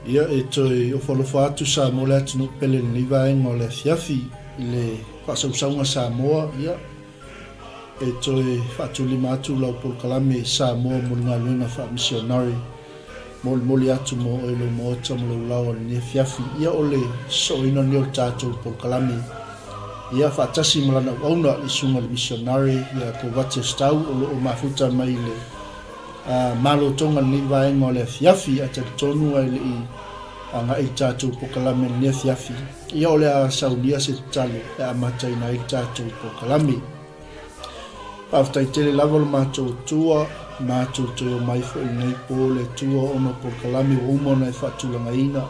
Ia, e toe ofo alofa atu Samoa le atunuu pele i lenei vaega o le afiafi i le faasausauga Samoa, ia, e toe faatulima atu lau polokalame Samoa mo le galuega faamisionare. Molimoli atu mo oe lou maota ma lou laoa i lenei afiafi. Ia, o le sosooina lenei o le tatou polokalame, ia, faatasi ma lana auauna, le Susuga i le Misionare ia Kovati Astau o lo o mafuta mai i le A malo Tonga lenei vaega o le afiafi, ae talitonu ae le i agai le tatou pokalame i lenei afiafi, ia o le a saunia se tatalo e amataina ai le tatou pokalame. Faafetai tele lava lo matou Atua, matou toe omai foi i lenei po le Atua ona o polokalame ua uma ona e faatulagaina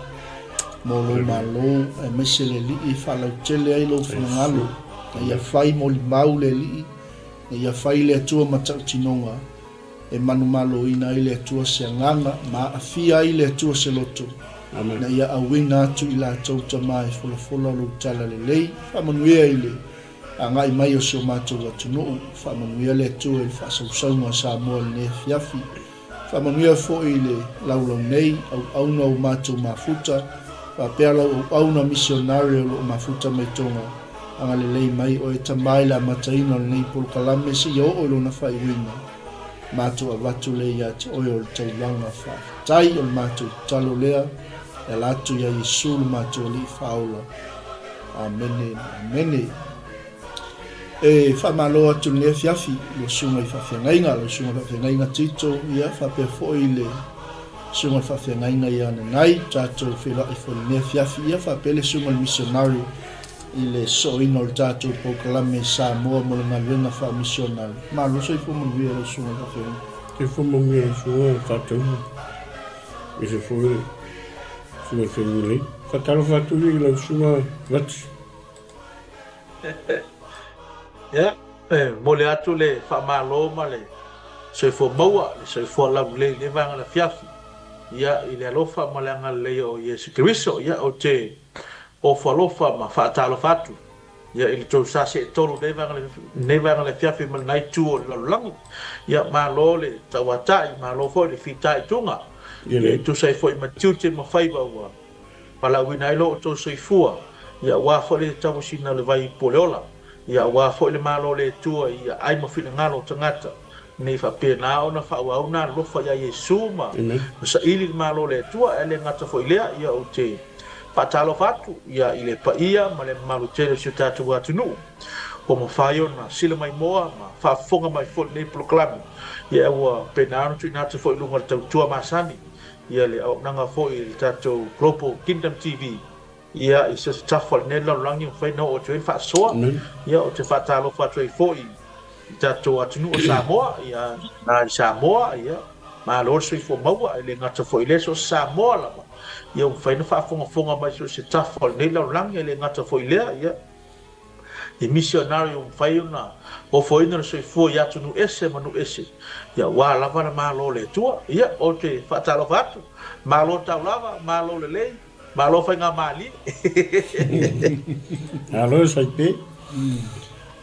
mo lou malo, aemaise le Alii e faalautele ai lou finagalo, na ia fai molimau le Alii, na ia fai le Atua matautinoga, E manumaloina ai le Atua se agaga, ma aafia ai le Atua se loto, ina ia auina atu i latou tama e folafola lou tala lelei. Faamanuia i le agai mai o si o matou atunuu. Faamanuia le Atua i le faasausauga a Samoa i lenei afiafi. Faamanuia foi i le laulau nei, auauna o matou mafuta, faapea lau auauna misionare o lo o mafuta mai Tonga. Agalelei mai oe Tama i le amataina o lenei polokalame seia oo i lona faaiuina. Matou avatu lea ia te oe o le taulaga faafetai o le matou tatalo lea e ala atu ia Iesu lo matou Alii Faaola. Amene ma amene. E faamalo atu i lenei afiafi i lau susuga i faafeagaiga, lau susuga i faafeagaiga Tito, ia faapea foi i le susuga i faafeagaiga ia Nanai, tatou feiloai foi i lenei afiafi, ia faapea le susuga i le missionary i le sosooina o le tatou polokalame Samoa mo le galuega faamisionare. Malo soifua manuia lau susuga i le faafeagaiga. Soifua manuia lau susuga i faataua aemaise foi le susuga i le Feagaiga. Faatalofa atu i lau susuga Vati. Ia, e momoli atu le faamalo ma le soifua maua, le soifua laulelei i lenei vaega o le afiafi, ia, i le alofa ma le agalelei o Iesu Keriso. Ia, ou te ofo alofa ma faatalofa atu, ia, i le tou sa seetolu i lenei vaega o le afiafi ma lena itu o le lalolagi. Ia, malo le tauatai, malo foi le fitaituga, ia, e tusa ai foi ma tiute ma faiva ua valaauina ai lo outou soifua, ia aua foi le tauasina o le vai po o le ola, ia aua foi le Malo o le Atua i aai ma finagalo o tagata, ina ia faapena ona faaauau na alofa ia Iesu ma saili le Malo o le Atua. Ae le gata foi i lea, ia ou te faatalofa atu ia i le paia ma le mamalu tele o si o tatou atunuu ua mafai ona sila maimoa ma faafofoga mai foi i lenei polokalame, ia ua pena ona tuuina atu foi i luga o le tautua masani ia le auaunaga foi i le tatou Global Kingdom TV ia i so o se tafa o lenei lalolagi e mafai ona oo atu ai le faasoa. Ia ou te faatalofa atu ai foi i tatou atunuu o Samoa, ia na i Samoa, ia malo le soifua maua, e le gata foi i lea so o se Samoa lava, ia ua mafai ona faafogafoga mai i so o se tafa o lenei lalolagi, e le gata foi i lea, ia i misionari ua mafai ona ofoina le soifua i atunuu ese ma nuu ese, ia aua lava le Malo o le Atua. Ia, ou te faatalofa atu, malo taulava, malo lelei, malo faigamalie. Malo le faipe.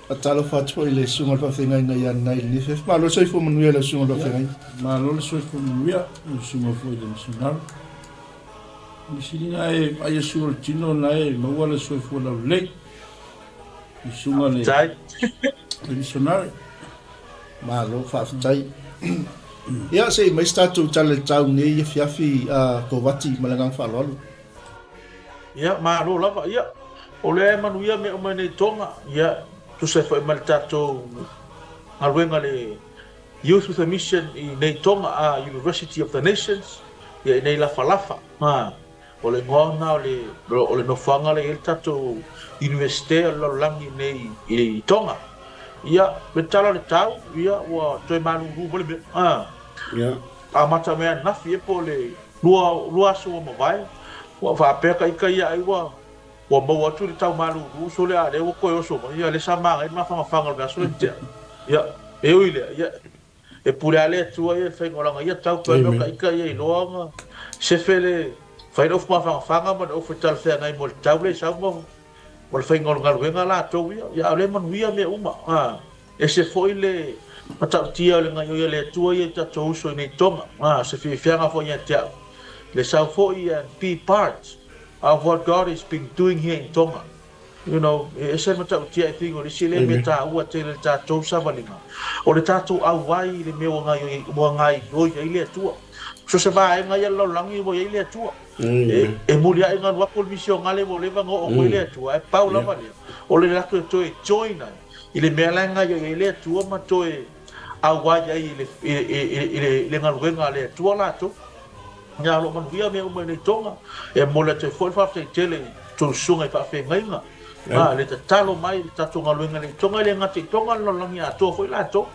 Faatalofa atu foi i le Susuga i le Faafeagaiga ia Nanai i lenei afiafi. Malo le soifua manuia i lau Susuga i le Faafeagaiga. Malo le soifua manuia i lau Susuga foi i le Misionari. Misiliga e vaai asu o le tino na e maua le soifua laulelei. I susuga le le missionary. Malo faafetai. Ia se i mai se tatou tala i le tau nei afiafi a Kovati ma le agaga faaaloalo. Ia malo lava. Ia o lea e manuia mea uma i nei Tonga. Ia tusa ai foi ma le tatou galuega le Youth with a Mission i nei Tonga a University of the Nations, ia i nei Lafalafa, a o le igoa lena o le o le nofoaga lea e i ai le tatou Iunivesite o le lalolagi i nei i Tonga. Ia, le tala o le tau, ia ua toe malūlū mai le mea, a Ia. Amata mai ananafi ea po o le lua aso ua mavae, ua faapea ka ita ia ai ua Ua maua atu le tau malūlū sole a lea ua toe oso mai, ia lea sa manaia le mafanafana o le aso lea na tea. Ia, e ui i lea, ia, e pule lava le Atua ia i le faiga o lana ia tau toe mea o ka ita ia iloa ona sefe le fai le ofu mafanafana ma le ofu e talafeagai mo le tau lea i sau ma ma le faiga o le galuega latou ia. Ia a o lea e manuia mea uma. A, ese foi le matautia o le gaioia le Atua ia i tatou uso i nei Tonga. A, o se fiafiaga foi ia te au. le sau foi and be part of what God has been doing here in Tonga. You know, e ese le matautia I think o le isi lea mea taua tele i le tatou savaliga, o le tatou auai i le mea ua gaoioi ai le Atua. So se vaega ia o le lalolagi ua i ai le Atua. E muliaʻi galu atu le misionale ua leva ona oo mai le Atua, ae pau lava lea, o le latou e toe join ai i le mea la e gaoioi ai le Atua ma toe auai ai i le galuega a le Atua latou. Ia, o lo o manuia mea uma i nei Tonga. E momoli atu ai foi le faafetai tele i tou susuga i faafeagaiga, a, le tatalo mai i le tatou galuega i nei Tonga, e le gata i Tonga, le lalolagi atoa foi latou.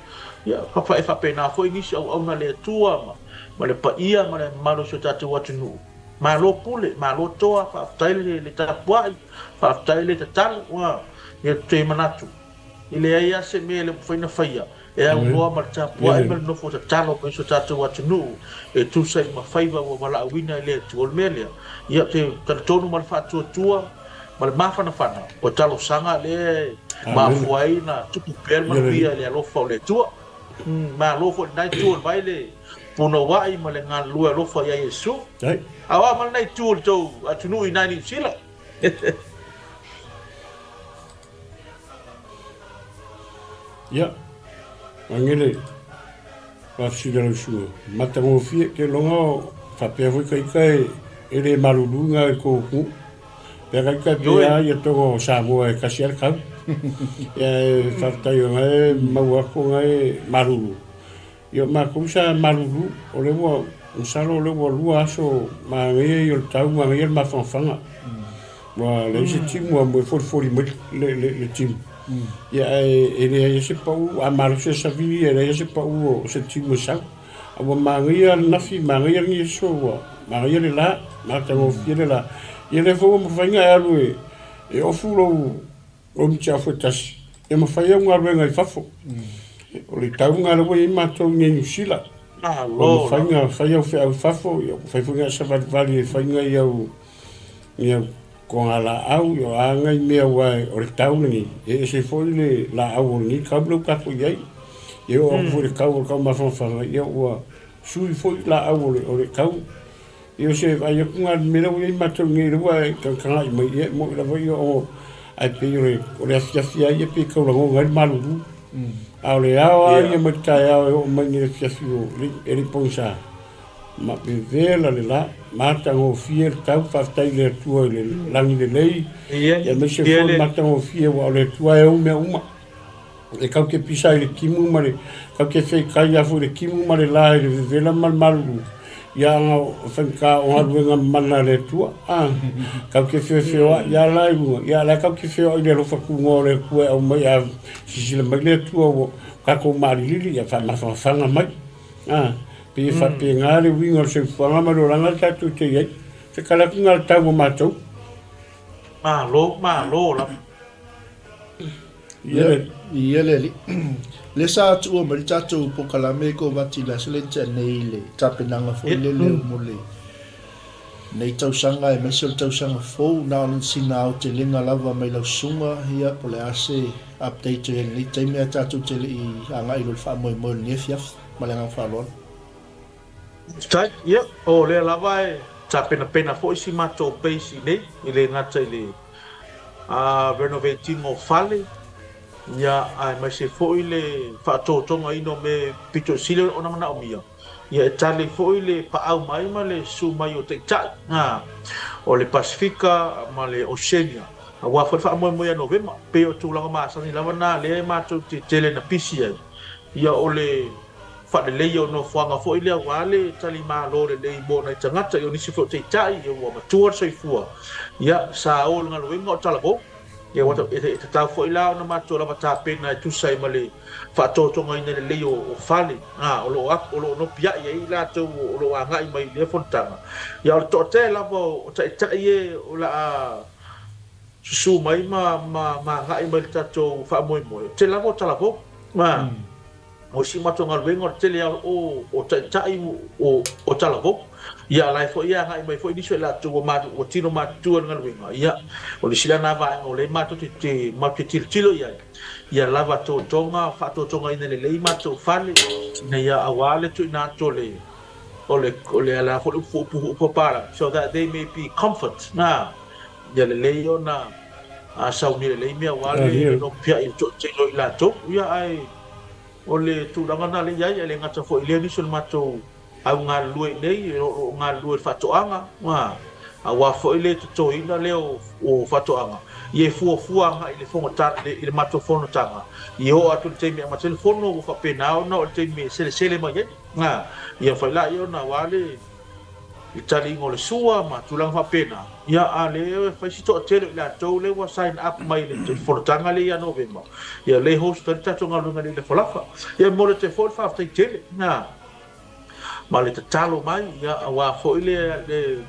Ia, e faapena foi nisi auauna a le Atua ma, ma le paia ma le mamalu o si o tatou atunuu. Malo pule, malo toa, faafetai le, le tapuai, faafetai le tatalo. Ua, ia te manatu, e leai lava se mea e le mafai ona faia e aunoa ma le tapuai ma le nofo tatalo mai si o tatou atunuu e tusa i ma faiva ua valaauina e le Atua. O le mea lea, ia, ou te talitonu ma le faatuatua ma le mafanafana o talosaga lea e mafua ai ona tupu pea le manuia i le alofa o le Atua. Malo foi i lena itu o le vai le punouai ma le galulue alofa ia Iesu. A o a ma lena itu o le tou atunuu i ina i Niu Sila? Ia, Magele, faafesili a lau susuga, matagofie, ke loga o faapea foi ka ita e le malulu nga i kou ku. Pea ka ita pe a ia tonga o Samoa e kasi a le kau. Ia e faafetai o ngae maua aku ngae malulu. Ia o matou sa malulu, o lea ua, masalo o lea ua lua aso manaia ia o le tau, manaia le mafanafana. Ua leai se timu a moe folifoli mai le, le, le timu. Ia ae e leai se pau, a malosi le savili e leai se pau o se timu e sau. A ua manaia ananafi, manaia lenei aso, ua manaia le la, matagofie le la. Ia lea foi ua mafai ona e alu e, e ofu lou O Mitiafu e tasi, e mafai au galuega i fafo. O le tauga lea ua i ai matou i nei Niu Sila. Ua mafai ona fai au feau i fafo, ia ua mafai foi ona e savalivali e fai nai au ni au togalaau, ia o a nai mea aua o le tau lenei, e ese foi le laau o lenei tau lea ua tatou i ai. Ia e oo atu foi i le tau o le taumafafaga, ia ua sui foi laau o le tau. Ia o se vaai atu lena i le mea lea ua i ai matou nei, lea ua e tagatagai mai, ia e moni lava ia o, ae pei o le, o le afiafi lava ia pei e tau lagona ai le malulu. A o le ao lava ia mai le taeao e oo mai i le afiafi o, e le i pogisa, ma vevela le la, matagofie le tau, faafetai i le Atua i le lagi lelei, aemaise foi le matagofie aua o le Atua e ou mea uma. E kau te pisa i le timu ma le, kau te feikai lava foi i le timu ma le la i le vevela ma le malulu, ia aga o faigata o galuega mana a le Atua, a. Kau te feofeoai lava la i luga, ia a o la e kau te feoai i le alofa tunoa o le Atua e aumai a silasila mai le Atua ua tatou maalilili, ia faamafanafana mai, a. Pei e faapena le uiga o le soifuaga ma le olaga lea tatou te i ai. Se tala atu lena o le tau o matou. Malo, malo lava. Ia le alii. Lea sa tuua mai le tatou polokalame i Kovati i le aso lea na tea nei i le tapenaga foi lele mo le nei tausaga aemaise o le tausaga fou, na o sina aotelega lava mai lau susuga, ia po o le a se update o i ai i lenei taimi ae tatou te le i agai loa i le faamoemoe o lenei afiafi. Ma le agaga faaaloalo. Faafetai. Ia, o lea lava e tapenapena foi si matou base i inei, e le gata i le renovate ina o fale, ia, aemaise foi le faatotogaina o mea pito sili ona manaomia, ia e tali foi le paau mai ma le susu mai o Taitai o le Pasefika ma le Oceania, aua foi le faamoemoe ia Novema. Pei o tulaga masani lava na lea e matou te tele na pisi ai, ia o le faaleleia o nofoaga foi lea aua le tali malo lelei mo nai tagata, ia o nisi foi o taitai ia ua matua le soifua, ia sa o i le galuega o talavou. Ia ua e tatau foi la ona matou lava tapena e tusa ai ma le faatotogaina lelei o fale, a, o lo o o lo o nopiai ai i latou o lo o agai mai i lea fonotaga. Ia o le toatele lava o taitai e o le a susu mai ma ma ma agai mai i le tatou faamoemoe, o le tele lava o talavou. A. O si matou galuega o le tele lava o taitai o talavou. Ia a la e foi e agai mai foi nisi o i latou ua ua tino matutua i le galuega. Ia, o le isi la lena vaega o lea matou te matou te tilotilo i ai, ia lava totoga, faatotogaina lelei matou fale, ina ia aua le tuuina atu o le. O le, o le ala foi le upu upu upu papalagi, so that they may be comfort, na, ia lelei ona a sauni lelei mea aua le nopiai o le toatele o i latou. Ia ae o le tulaga lena lea e i ai, ae le gata foi i lea nisi o le matou au galulue i inei, o lo o galulue i le faatoaga, aua foi le totoina lea o faatoaga, ia e fuafua agai i le fonotaga, i le matou fonotaga, ia oo atu i le taimi e amata ai le fono ua faapena ona oo i le taimi e selesele mai ai, ia fai laia ona aua le taliga o le sua ma tulaga faapena, ia a o lea e fai si toatele o i latou lea ua sign up mai i le fonotaga lea ia Novema, ia lea e host ai le tatou galuega i Lafalafa. Ia e momoli atu ai foi le faafetai tele. Ma le tatalo mai, ia, aua foi le, le,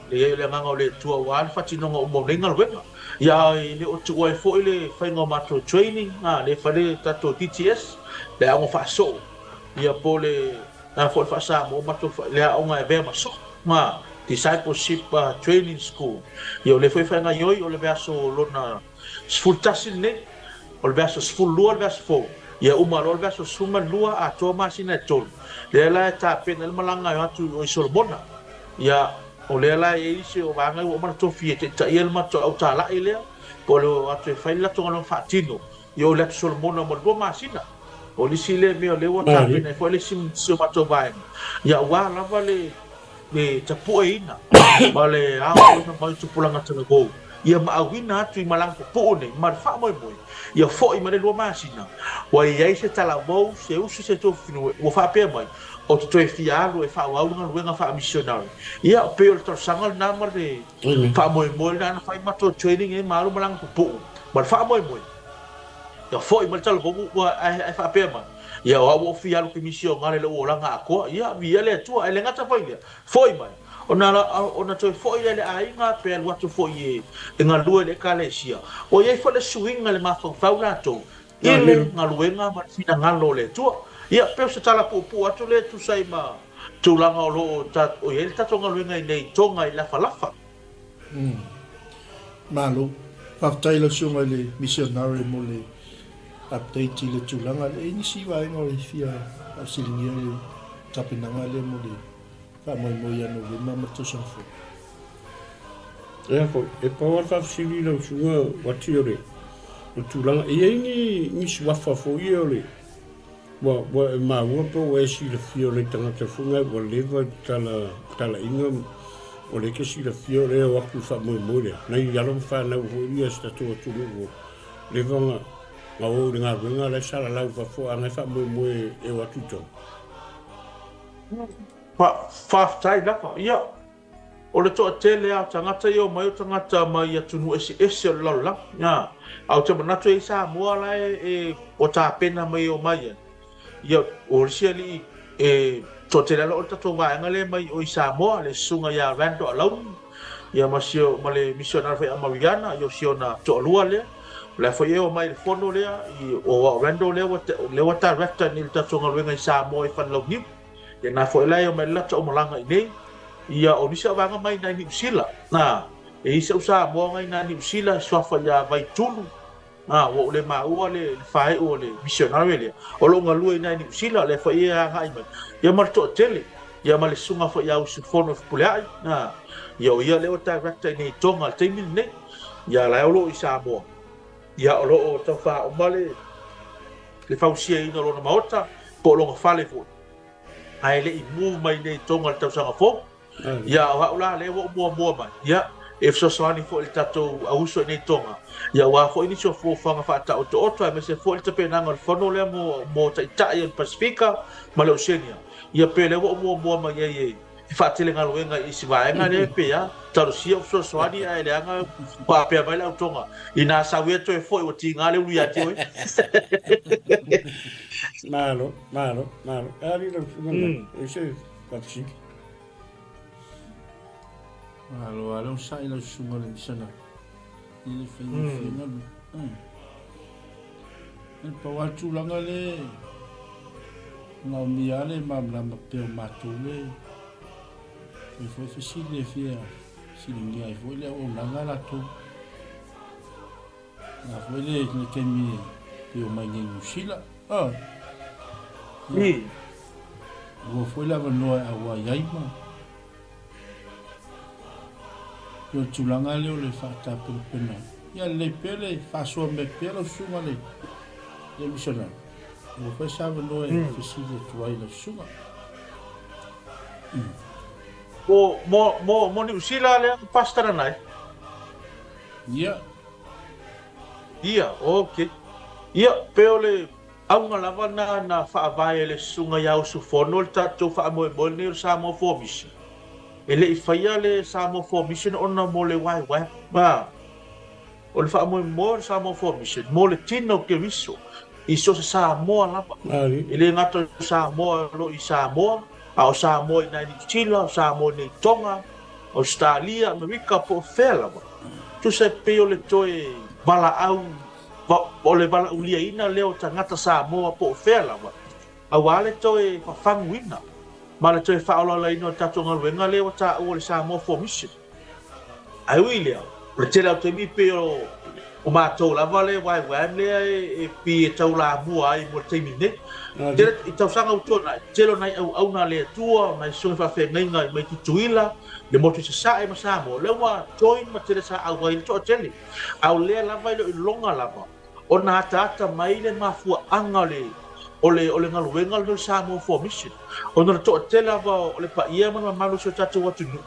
le i ai o le Agaga o le Atua aua le faatinoga uma o nei galuega. Ia, e le o tuua ai foi le faiga o matou training, a, lea e fai le tatou DTS, le aoga faasoo, ia, po o le a foi le faa-Samoa matou, le aoga e avea ma soo, a, Discipleship Training School. Ia, o lea foi e faigaioi, o le vaiaso lona 11 lenei, o le vaiaso 12 le vaiaso fou, ia uma loa le vaiaso 12 atoa masina e tolu, lea la e tapena ai le malaga e o atu i o i Solomona. Ia, o lea la e i ai isi o vaega ia ua uma ona tofi e taitaia le matou au talai lea, po o le o atu e fai le latou galuega faatino i o i le atu Solomona mo le lua masina. O le isi lea mea o lea ua tapena ai foi le isi o matou vaega, ia aua lava le le tapueina ma le aoaoina mai o tupulaga talavou, ia maauina atu i malaga pupuu nei ma le faamoemoe ia foi mai le lua masina, ua i ai se talavou, se uso, se tuafafine ua faapea mai, ou te toe fia alu e faaauau le galuega faamisionare. Ia, pei o le talosaga lena ma le faamoemoe lena na fai matou training ai ma alu malaga pupuu ma le faamoemoe ia foi mai le talavou ua ae faapea mai, Ia, o au ua ou fia alu kemisionale i lou olaga atoa. Ia, viia le Atua. Ae le gata foi i lea, foi mai. Ona, ona toe foi lea i le aiga, pe alu atu foi e, e galue i le Ekalesia. Ua i ai foi le suiga i le mafaufau latou i le galuega ma le finagalo o le Atua. Ia, pei o se tala puupuu atu lea e tusa ai ma tulaga o lo o ta, o i ai le tatou galuega i nei i Tonga i Lafalafa. Malo. Faafetai i lau Susuga i le Missionary mo le update i le tulaga lea. E i ai nisi vaega o e fia faafesiligia i le tapenaga lea mo le faamoemoe ia Novema ma le tausaga fou. Ea foi, e pau lava le faafesili i lau Susuga Uati o le tulaga, e i ai ni, ni suafa foi ia o le Ua, ua e maua pe ua e silafia o nai tagata foi nai ua leva i tala, talaiga o lea e te silafia o lea e o atu i le faamoemoe lea. Nai alo ma fanau foi ia a si tatou atunuu ua leva na, na o i le galuega la e salalau i fafo a na e faamoemoe e o atu i totonu. Fa, faafetai lava. Ia, o le toatele lava o tagata ia omai o tagata mai atunuu eseese o le lalolagi. A, a ou te manatu e i ai Samoa la e, e ua tapena mai e omai ai. Ia, o le isi alii e toatele lava o le tatou vaega lea mai o i Samoa, le susuga ia Randall Alauni, ia ma si o, ma le misionari foi a Mariana, ia o si ona toalua lea. O la foi e omai i le fono lea, i, o Randall lea ua, lea ua director nei i le tatou galuega i Samoa i Fanelauniu. Ia na foi la e omai le latou malaga i nei. Ia o nisi au vaega mai nai Niu Sila. Na, e i ai sau Samoa ngai na Niu Sila, suafa ia Vaitulu. Na, ua ou le maua le, le faaiu o le missionary lea. O lo o galue i nai Niu Sila, lea foi e agai mai. Ia ma le toatele. Ia ma le susuga foi ia Usufono Fepuleai. Na, ia o ia lea ua director i nei Tonga i le taimi lenei. Ia la e o lo o i Samoa. Ia o lo o tau faauma le le fausiaina o lona maota po o lona fale foi, ae le i move mai nei i Tonga i le tausaga fou. Ia, o au la lea ua ou muamua mai, ia, e fesoasoani foi i le tatou auuso i nei Tonga, ia aua foi nisi o fuafuaga faataotooto aemaise foi le tapenaga o le fono lea mo, mo Taitai o le Pasefika ma le Oceania. Ia, pe lea ua ou muamua mai ai e e faatele galuega i isi vaega lea pe a talosia o fesoasoani ae leaga faapea mai le au Tonga inā sau ia toe foi ua tiga le ulu ia te oe. Malo, malo, malo. Ali lau susuga mai, e se faafesili. Malo, a le onosai lau susuga le missionary. E le faigofie galuega. E pau lava le tulaga lea e manaomia lava le malamalama pea o matou le fai foi fesili e fia fesiligia ai foi le auaunaga a latou. Na foi le, le taimi e pei omai nei i Niu Sila. Oh. Ia. Maua foi le avanoa e auai ai ma Ia o le tulaga lea o le faatapenapena. Ia lelei pea le faasoa mai pea lau susuga le le missionary. Ua fai se avanoa e fesili atu ai lau susuga. Mo, mo, mo, mo Niu Sila lea Pastor Nanai? Ia. Ia, ok. Ia, pe o le auga lava na na faavae e le susuga ia Usufono le tatou faamoemoe lenei o le Samoa for Mission. E le i faia le Samoa for Mission ona mo le YWAM. A, o le faamoemoe o le Samoa for Mission mo le tino o Keriso i so o se Samoa lava. E le gata o Samoa o lo o i Samoa, a o Samoa i nai Niu Sila, o Samoa i nei Tonga, Ausetalia, Amerika po o fea lava. Tusa e pei o le toe valaau, o le valaauliaina lea o tagata Samoa po o fea lava, aua le toe fafaguina ma le toe faaolaolaina o le tatou galuega lea ua taua o le Samoa for Mission. Ae ui i lea, o le tele o taimi pei o matou lava le YWAM lea e pei e taulamua ai mo le taimi nei. Tele i tausaga ua tuanai, tele o nai auauna a le Atua, o nai susuga faafeagaiga mai Tutuila, le motu i Sasae ma Samoa, lea ua join ma tele sa auai le toatele. A o lea lava e le o iloga lava ona ataata mai le mafuaaga o le o le o le galuega lenei o le Samoa for Mission, ona o le toatele lava o le paia ma le mamalu o si o tatou atunuu,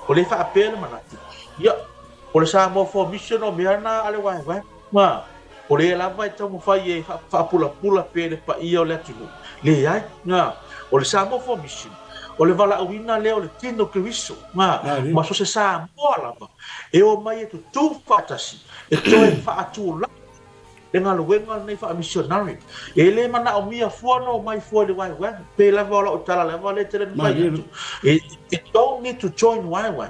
o lea e faapea le manatu, ia, o le Samoa for Mission o mea na a le waewae, ma o lea lava e taumafai e faapulapula pea le paia o le atunuu. Leai, na, o le Samoa for Mission, o le valaauina lea o le tino Keriso, na, ma so o se Samoa lava e omai e tutū faatasi, e toe faatulaga le galuega lenei faamisionari. E le manaomia fua ona omai fua i le YWAM, pei lava o lau tala lava lea e tele ona fai atu, you don't need to join YWAM,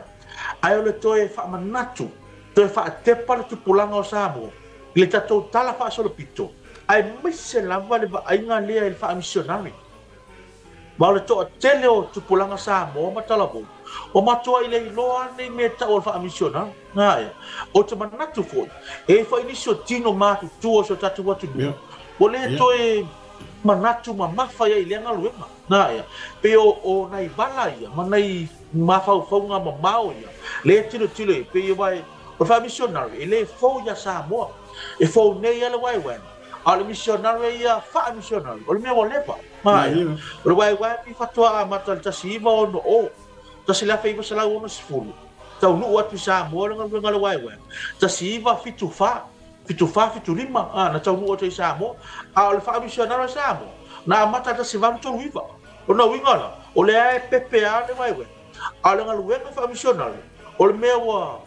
ae o le toe faamanatu, toe faatepa le tupulaga o Samoa i le tatou tala faasolopito, aemaise lava le vaaiga lea i le faamisionari. Ma o le toatele o tupulaga Samoa ma talavou, ua matuai le iloa lava lenei mea e tau o le faamisionari. Ae, ou te manatu foi, e i ai foi nisi o tino matutua o si o tatou atunuu, ua le toe manatu mamafa i ai i lea galuega. Ae, pei o nai vala ia ma nai mafaufauga mamao ia, lea e tilotilo i ai, pei aua o le faamisionari e le fou iā Samoa, e fou nei lava le waewae. A o le misionare ia faamisionare, o le mea ua leva. Ae, o le waewae faatoa amata i le 1960, 1960, taunuu atu i Samoa le galuega a le waewae, 1974, 74, 75, a, na taunuu atu ai i Samoa. A o le faamisionare a Samoa, na amata i le 1839. O lona uiga la, o lea e pepe lava le waewae. A o le galuega faamisionare, o le mea ua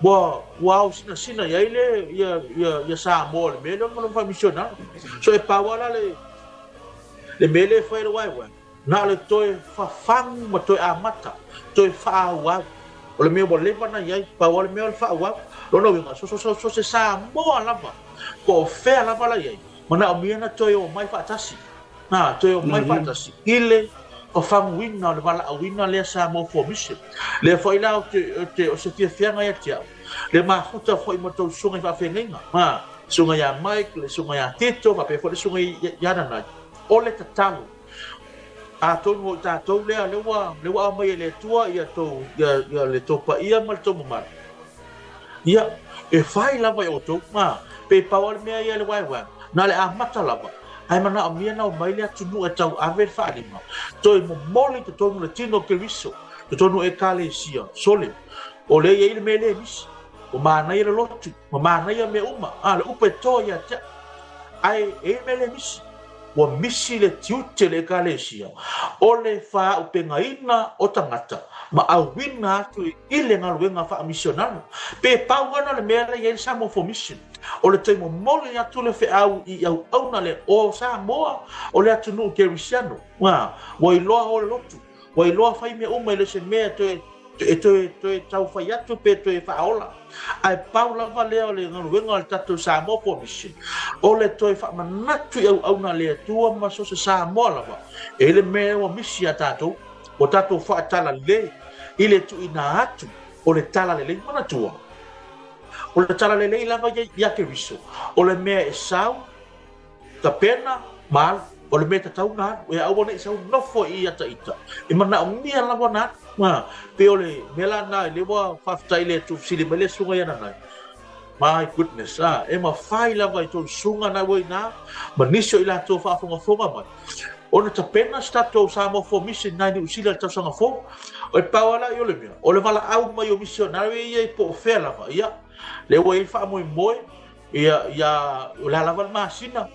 Ua, ua ao sinasina i ai le, ia, ia, ia Samoa i le mea lea o le galuega faamisionare. So e pau lava la le, le mea lea e fai e le YWAM, na o le toe fafagu ma toe amata, toe faaauau. O le mea ua leva ona i ai, pau lava le mea o le faaauau. Lona uiga, so, so, so, so se Samoa lava, po o fea lava la i ai, manaomia ona toe omai faatasi. Ā, toe omai faatasi i le fafaguina o le valaauina lea Samoa for Mission. Lea foi la ou te, ou te, o se fiafiaga ia te au, le mafuta foi ma tou susuga i faafeagaiga, ā, susuga ia Mike, le susuga ia Tito, faapea foi le susuga ia Nanai. O le tatalo, atonu o i tatou lea, lea ua, lea ua aumai e le Atua ia tou, ia, ia le tou paia ma le tou mamalu, Ia, e fai lava e outou, ā, pe pau lava le mea ia i le waewae, na o le amata lava, ae manaomia na omai le atunuu e tauave le faalima, toe momoli i totonu o le tino o Keriso, totonu o Ekalesia, sole, o lea e i ai le mea le misi, ua manaia le lotu, ua manaia mea uma, ā, le upu e toa ia te au, ae e i ai le mea le misi. Ua misi le tiute o le Ekalesia o le faaaupegaina o tagata ma auina atu i le galuega faamisionari. Pe pau ana le mea lea i ai le Samoa for Mission, o le toe momoli atu le feau i auauna le o Samoa o le atunuu kerisiano. Ua iloa o le lotu, Ua iloa fai mea uma e le o se mea e toe e toe toe tau fai atu pe toe faaola. Ae pau lava lea o le galuega o le tatou Samoa for Mission, o le toe faamanatu i auauna a le Atua ma so o se Samoa lava, e i le mea ua misi ia tatou, ua tatou faatalalelei i le tuuina atu o le talalelei. Manatua, o le talalelei lava ia ia Keriso, o le mea e sau, tapena ma alu. O le mea tatau ona alu, e aua ne i sau nofo i ia ta ita, e manaomia lava ona alu. A, pei o le mea la lena, lea ua faafetai i le Atua, fesili mai le susuga ia Nanai. My goodness, a, e mafai lava i tou susuga na ua i ina, ma nisi o i latou faafogafoga mai, ona tapena se tatou Samoa for Mission i Niu Sila i le tausaga fou. E pau lava la i o le mea, o le valaau mai o misionari ia i po o fea lava, ia, lea ua i ai le faamoemoe, ia, ia, o le a lava le masina,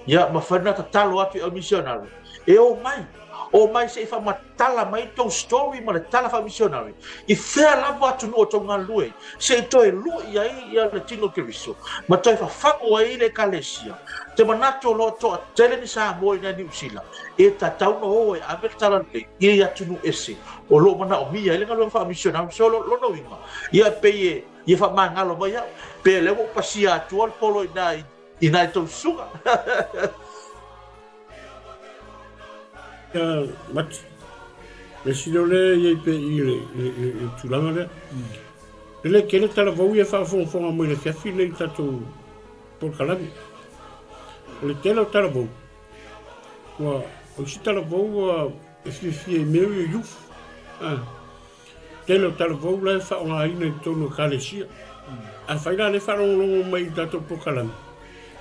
Ia, mafai ona tatalo atu i au misionari e o mai, o mai se i faamatala mai tou story ma le tala faamisionari i fea lava atunuu o tou galulue ai, se i toe lui ai ia le tino o Keriso ma toe fafagu ai le Ekalesia. Te manatu o lo o toatele ni Samoa i nai Niu Sila e tatau ona o e ave le tala lelei i atunuu ese o lo o manaomia ai le galuega faamisionari. So, lona uiga, ia e pei e ia faamagalo mai au, pe o lea ua ou pasia atua le polo i ina i I nai tou susuga. Ia Mati, le sili o lea i ai pe i le, i, i, i le tulaga lea. E le tele talavou ia faafogafoga mai le afiafi lenei i tatou polokalame. O le tele o talavou, ua, o isi talavou ua e fiafia i mea ia youth. Ah. Tele o talavou la e faaaogaina i totonu o Ekalesia. Afai la lea e faalogologo mai i le tatou polokalame,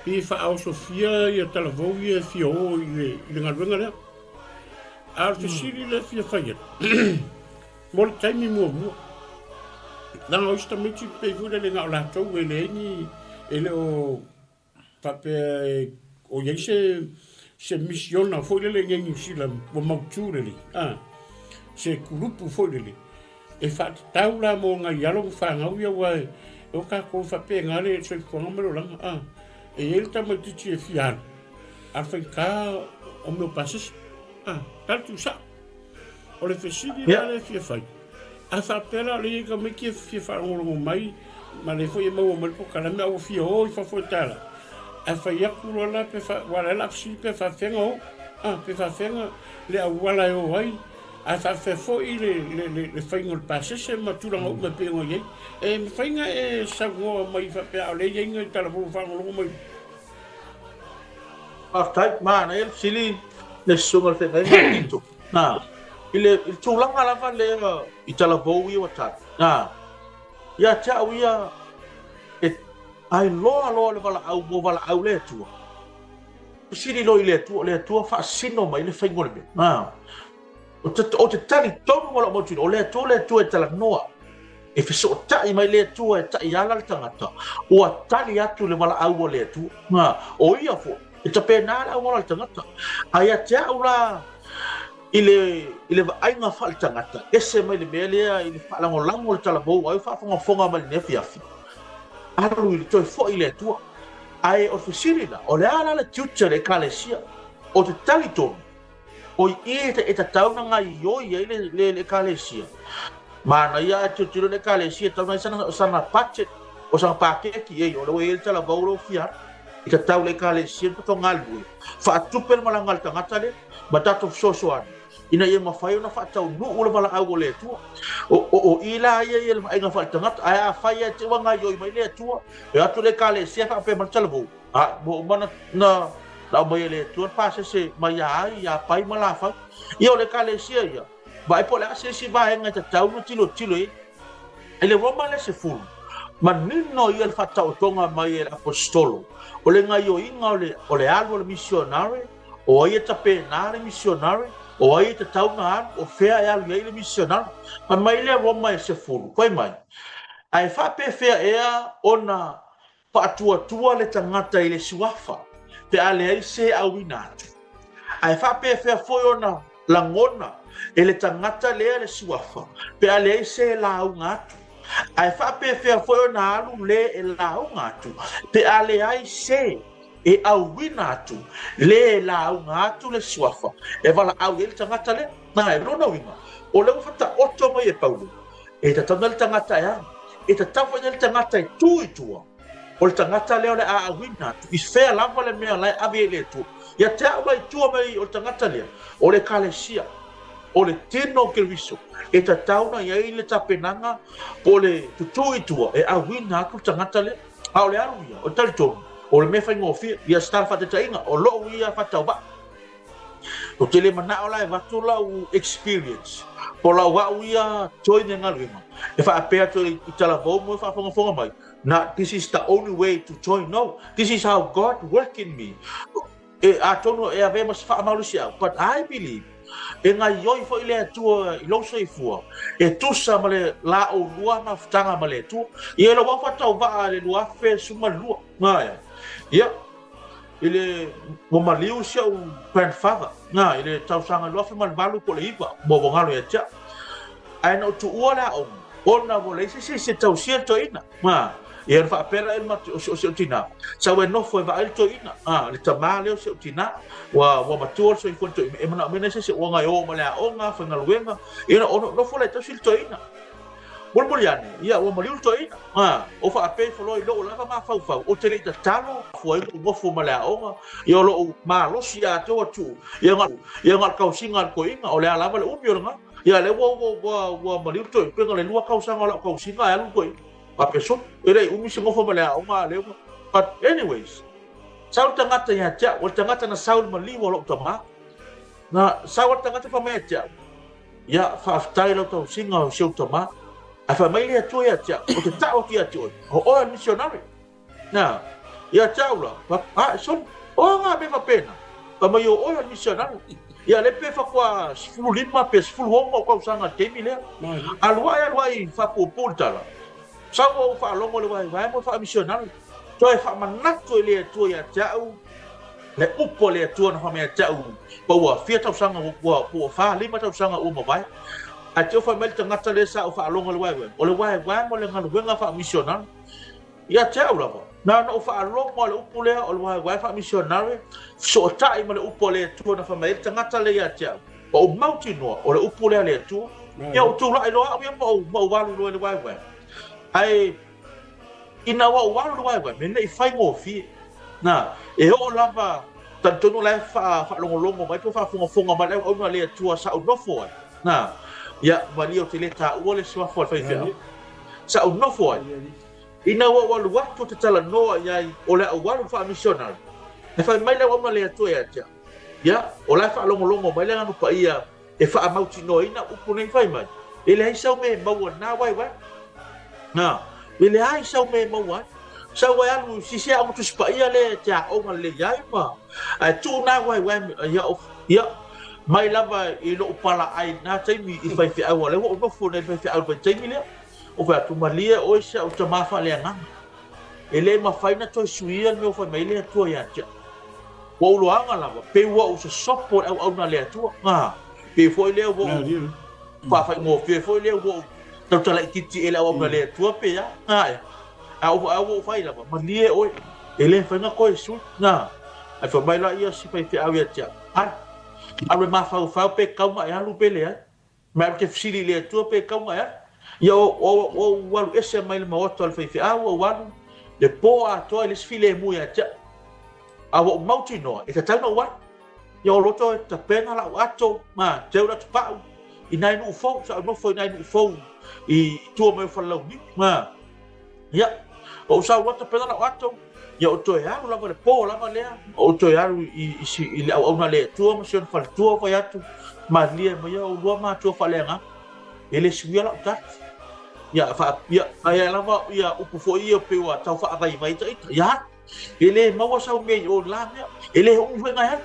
pei e faaosofia ia talavou ia e fia o i le, i le galuega lea. A o le fesili lea e fia fai atu, mo le taimi muamua, leaga o isi tamaiti pei foi lele na o latou e leai ni, e le o faapea o i ai se se misiona foi lele i Niu Sila ua mautu lelei, a, se kulupu foi lele e faatatau la mo nai alo ma fanau ia aua e o tatou faapena le soifuaga ma le olaga, a, e i ai le tamaitiiti e fia alu, a o le faigata o mea o pasese, a, tala tuusao. O le fesili la lea e fia fai, a faapea la o lea e i ai tamaiti e fia faalogologo mai ma lea foi e maua mai le polokalame a ua fia o i fafo e tala, ae fai atu loa la pe fa, aua o lea o le a fesili pe faafefea ona o, a, pe faafefea ona le auala e o ai, ae faafefea foi le, le, le, le faiga o le pasese ma tulaga uma e pei ona i ai. E mafai ona e saunoa mai faapea a o lea e i ai nai talavou o faalogologo mai? Faafetai, manaia le fesili le susuga i le feagaiga a Tito. Nā, i le, i le tulaga lava lea i talavou ia ua tali, nā, ia te au ia, e ai loa loa le valaau ua valaau le Atua. Fesili loa i le Atua, o le Atua faasino mai le faiga o le mea. Nā, Ou te, ou te talitonu ma lou mautino, o le Atua le Atua e talanoa, e fesootai mai le Atua e taiala le tagata, ua tali atu le valaau a le Atua. Nā, o ia foi, e tapena le auala o le tagata. A ia te au la, i le, i le vaaiga faaletagata, ese mai le mea lea i le faalagolago o le talavou ai o faafogafoga mai lenei afiafi, alu i le toe foi i le Atua. Ae o le fesili la, o le a la le tiute o le Ekalesia? Ou te talitonu, O i e tatau ona gaioi ai le Ekalesia. Manaia ae tilotilo le Ekalesia e tatau ona i ai sana budget, o sana paketi, ei, o lea ua i ai le talavou lea ua fia alu. E tatau i le Ekalesia ona tatou galulue, faatupe le malaga a le tagata lea ma tatou fesoasoani ina ia mafai ona faataunuu le valaau o le Atua. O i la ia i le vaaiga faaletagata, ae afai lava te i ua gaioi mai le Atua, e o atu le Ekalesia faapea mai le talavou, A, ua uma na, na, na aumai e le Atua le pasese mai ia ai, ia Pai ma Lafau. Ia, o le Ekalesia ia, vaai po o le a se isi vaega e tatau ona tilotilo i ai. I le Roma le 10, manino ia le faataotoga mai e le Aposetolo, o le gaioiga o le, o le alu a le misionare, o ai e tapena le misionare, o ai e tatau ona alu, o fea e alu i ai le misionare. Fai mai le Roma e 10, fai mai, Ae faapefea ea ona Faatuatua le tagata i le suafa pe a leai se auina atu. Ae faapefea foi ona lagona e le tagata lea le suafa pe a leai se lauga atu? Ae faapefea foi ona alu le e lauga atu pe a leai se e auina atu le e lauga atu le suafa e valaau i ai le tagata lea? Nā, e lona uiga, o lea ua faataoto mai e Paulo, E tatau nei le tagata e alu. E tatau foi nei le tagata e tu i tua. O le tagata lea o le a auina atu, i fea lava le mea la e ave ai i le Atua. Ia te au la i tua mai o le tagata lea, o le Ekalesia, o le tino o Keriso, e tatau ona i ai le tapenaga po o le tutū i tua e auina atu le tagata lea. A o le alu ia, o le talitonu, o le mea faigofie, ia se tala faataitaiga, o lou ia faatauvaa. Ou te le manao la e avatu lau experience po o lau au ia join le galuega e faapea atu i talavou mo e faafogafoga mai, na, this is the only way to join. No, this is how God work in me. E, atonu e avea ma se faamalosiau, but I believe e gaioi foi le Atua i lou soifua e tusa ma le la oulua mafutaga ma le Atua. Ia, i lou au faatauvaa i le 2012, Ae, ia, i le, ua maliu si ou grandfather, na, i le tausaga 2008 po o le 9, ua ua galo ia te au. Ae na ou tuua le aoga, ona ua leai se isi e tausia le toeaina, na, ia ona faapea lea o si ou tinā, sau e nofo e vaai le toeaina, na, le tamā lea o si ou tinā, ua, ua matua le soifua i le toeaina, e manaomia nai se isi ua gaio ma le aoga, faigaluega, ia ona nofo lea e tausi le toeaina. Mulimuli ane, ia, ua maliu le toeaina. A, o faapea ifo loa i lou lava mafaufau, ou te le i tatalo, fua ai lou nofo ma le aoga, ia o lou malosi atoa atu, ia na, ia na o le tausiga a le toeaina, o le a lava le umi o lena. Ia, lea ua, ua, ua, ua maliu le toeaina, pei na o le lua tausaga o lau tausiga ae alu le toeaina. Faapea sole, e le i umi se nofo ma le aoga, a o lea ua, but anyways, sau le tagata ia te au, o le tagata na sau i le maliu o lou tama, na sau a le tagata fai mai ia te au, Ia, faafetai i lau tausiga o si ou tama. Ae fai mai le Atua ia te au, ou te tau atu ia te oe, o oe o le misionare. Na, ia te au la, a, e soli, o ngā mea faapena. Fai mai o oe o le misionare. Ia, le pe faatoa 15 pe 16 ou tausaga i le taimi lea. Alu ae alu ae i faapuupuu le tala. Sau ou faalogo i le waewae mo le faamisionare. Toe faamanatu e le Atua ia te au le upu a le Atua na fai mai ia te au pa ua fia tausaga ua po ua fa lima tausaga ua mavae. Ae te fai mai le tagata lea sa ou faalogo i le waewae, o le waewae mo le galuega faamisionare. Ia te au lava, na ona ou faalogo lava i le upu lea o le waewae faamisionare, fesootai ma le upu a le Atua na fai mai ai le tagata lea ia te au. Ua ou mautinoa o le upu lea a le Atua. Ia ou tulai loa au ia ma ou, ma ou alu loa i le waewae. Ae ina ua ou alu i le waewae, me ne i faigofie. Na, e oo lava, talitonu la e faalogologo mai po o faafogafoga mai le auauna a le Atua sa ou nofo ai. Na, ia, malie ou te le taua le suafa o le faifeau. Sa ou nofo ai. Ina ua ou alu atu ou te talanoa i ai o le a ou alu i le faamisionari, e fai mai le auauna a le Atua ia te au. Ia, o la e faalogologo mai le Agaga Paia e faamautinoaina upu nei fai mai, E leai sau mea e maua i lena waewae. Na, e leai sau mea e maua ai. Sau e alu i sisi aoga Tusi Paia lea e te aoga lelei ai ma, ae tuu na waewae, ia, ia, mai lava i lou palaai i lena taimi i faifeau, a o lea ua ou nofo nei i le faifeau i le vaitaimi lea. Ou fai atu, Malie oe si au tama faaleagaga. E le mafai na toe suia le mea ua fai mai ai le Atua ia te au. Ua ou loaga lava, pei ua ou sosopo i le auauna a le Atua. A, pei foi lea ua ou faafaigofie foi lea ua ou tautala itiiti i le auauna a le Atua pe a. A, e. A ua ou fai lava, malie oe, e le mafai na toe sui. A, ae fai mai laia si faifeau ia te au, Alu, alu e mafaufau pe tatau ona e alu pe leai. Ma ou te fesili i le Atua pe tatau ona e alu. Ia ou alu ese mai le maota o le faifeau, ou alu le po atoa i le isi filemu ia te au. A ua ou mautinoa, e tatau ona ou alu. Ia ou loto e tapena lau ato, ma teu le atopau i nai nuu fou, sa ou nofo i nai nuu fou i tua mai o Falelauniu. Ma, Ia, ou sau loa tapena lau ato, ia ou toe alu lava i le po lava lea, ou toe alu i, i, i le auauna a le Atua ma si ona faletua, ou fai atu, malilie mai ia oulua matua faaleagaga, e le suia lau tali. Ia, fa, ia, aia lava ia upu foi ia pei ua tau faavaivai ta ita. Ia alu, e le maua sau mea i o i la mea, e le umi foi ngai alu,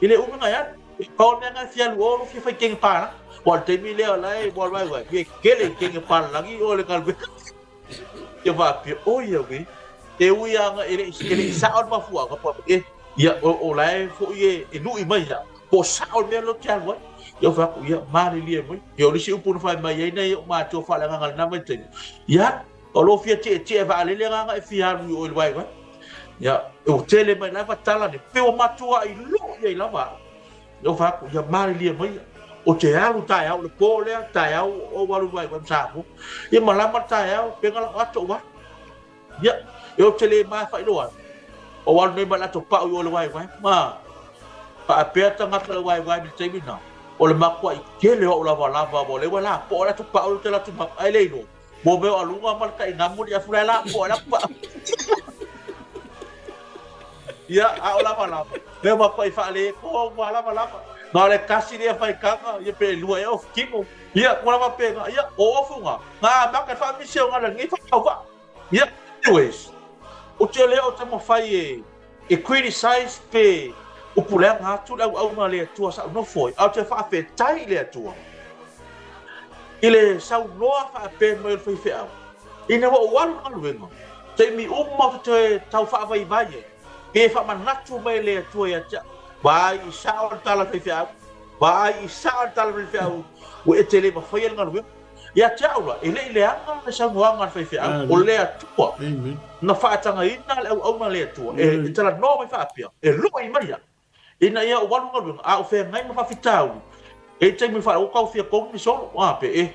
e le umi ngai alu. Pau le mea ngai fia alu o lo fia fai kenge pālagi. Ua o le taimi lea o la e ua alu ai ua e kele i kenge pālagi o le galuega. Ia faapea, oi au e, e ui lava na e le i, e le i sao le mafuaaga, pa, e, ia, o, o la e foi e, e lui mai ia, po o sao le mea lea ou te alu ai. Ia ou fai atu, ia, malilie mai. Ia o le isi upu na fai mai ai nai ou matua faaleagaga i lena vaitaimi, ia, o lou fia tietie vaalele lena na e fia alu i o i le waewae. Ia, ua tele mai lava tala nei, pei ua matuai lui ai lava au. Ia ou fai atu, ia malilie mai ia. Ou te alu taeao i le po lea, taeao ou alu i le waewae ma Samoa. Ia malama le taeao, pega lau ato ou alu. Ia, e ou te le mafaailoa ai. Ou alu nei ma le ato pau i o i le waewae. Ma, faapea tagata o le waewae i le taimi lena, o le matuai tele o au lavalava, ua lea ua lapoa le ato pau lea ou te alu atu ma, ae le iloa. Mo mea o aluga ma le tainamu le afu la e lapoa ai le ato pau. Ia, a o lava lava. Lea ua pai faaletonu lava lava lava. Na o le tasi lea faitaga, ia pe lua ea ofu tino. Ia, ua lava pe na, ia, o ofu na, na amata i le faamisi o na lenei faatauvaa. Ia, anyways, ou te le o taumafai e, e criticize pe upu leaga atu le auauna a le Atua sa ou nofo ai, ae ou te faafetai i le Atua i le saunoa faapea mai o le faifeau, ina ua ou alu i le galuega, taimi uma ou te toe tau faavaivai ai, pe faamanatu mai e le Atua ia te au, vaai i sao le tala a le faifeau, vaai i sao le tala a le faifeau, ua e te le mafaia le galuega. Ia te au la, e le i leaga le saunoaga a le faifeau, o le Atua na faatagaina le auauna a le Atua e talanoa mai faapea, e lui mai au, ina ia ou alu i galuega, a o feagai ma faafitauli, e i ai taimi faale, ua tau fia togi ni solo, a pe e,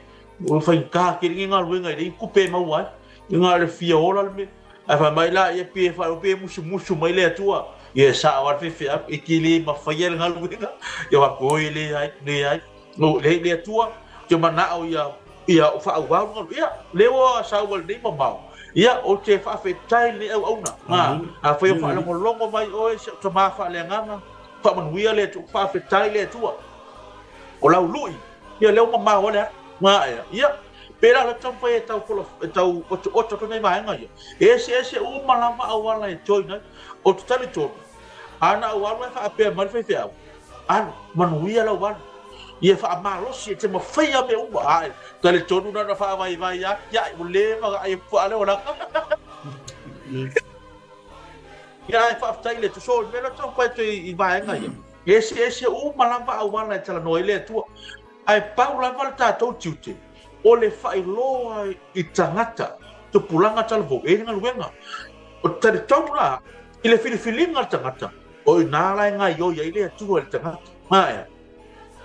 ua faigata tele lenei galuega e leai ni tupe e maua ai, e na o le fia ola le mea. Ae fai mai la, ia pei e faailoa, pei e musumusu mai le Atua, ia e sao lava le faifeau, e te le mafaia le galuega, ia faapea, oi leai, leai. No, leai le Atua, ou te manao ia, ia ou faaauau le galuega. Ia, lea ua sau ai lenei mamao, ia, ou te faafetai i lenei auauna. A, afai o faalogologo mai oe si au tama faaleagaga, faamanuia le Atua, faafetai le Atua. O lau lui, ia lea ua mamao ai le alu. Nga ea, ia, pēlā la taumafai e tau fola, e tau otooto atu nei vaega ia. E eseese uma lava auala e join ai. Ou te talitonu, a na ou alu ae faapea mai le faifeau, Alu, manuia lau alu. Ia faamalosi e te mafaia mea uma. Ae, talitonu na ona faavaivai lava, ia, ua leva ona ai puaa le olaga. Ia, ae faafetai i le Atua. So, o le mea lea ou te taumafai atu i vaega ia, e eseese uma lava auala e talanoa ai le Atua. Ae pau lava le tatou tiute, o le faailoa i tagata, tupulaga talavou, e i ai le galuega. O te talitonu la i le filifiliga a le tagata, o i ina la e gaoioi ai le Atua i le tagata. Ae,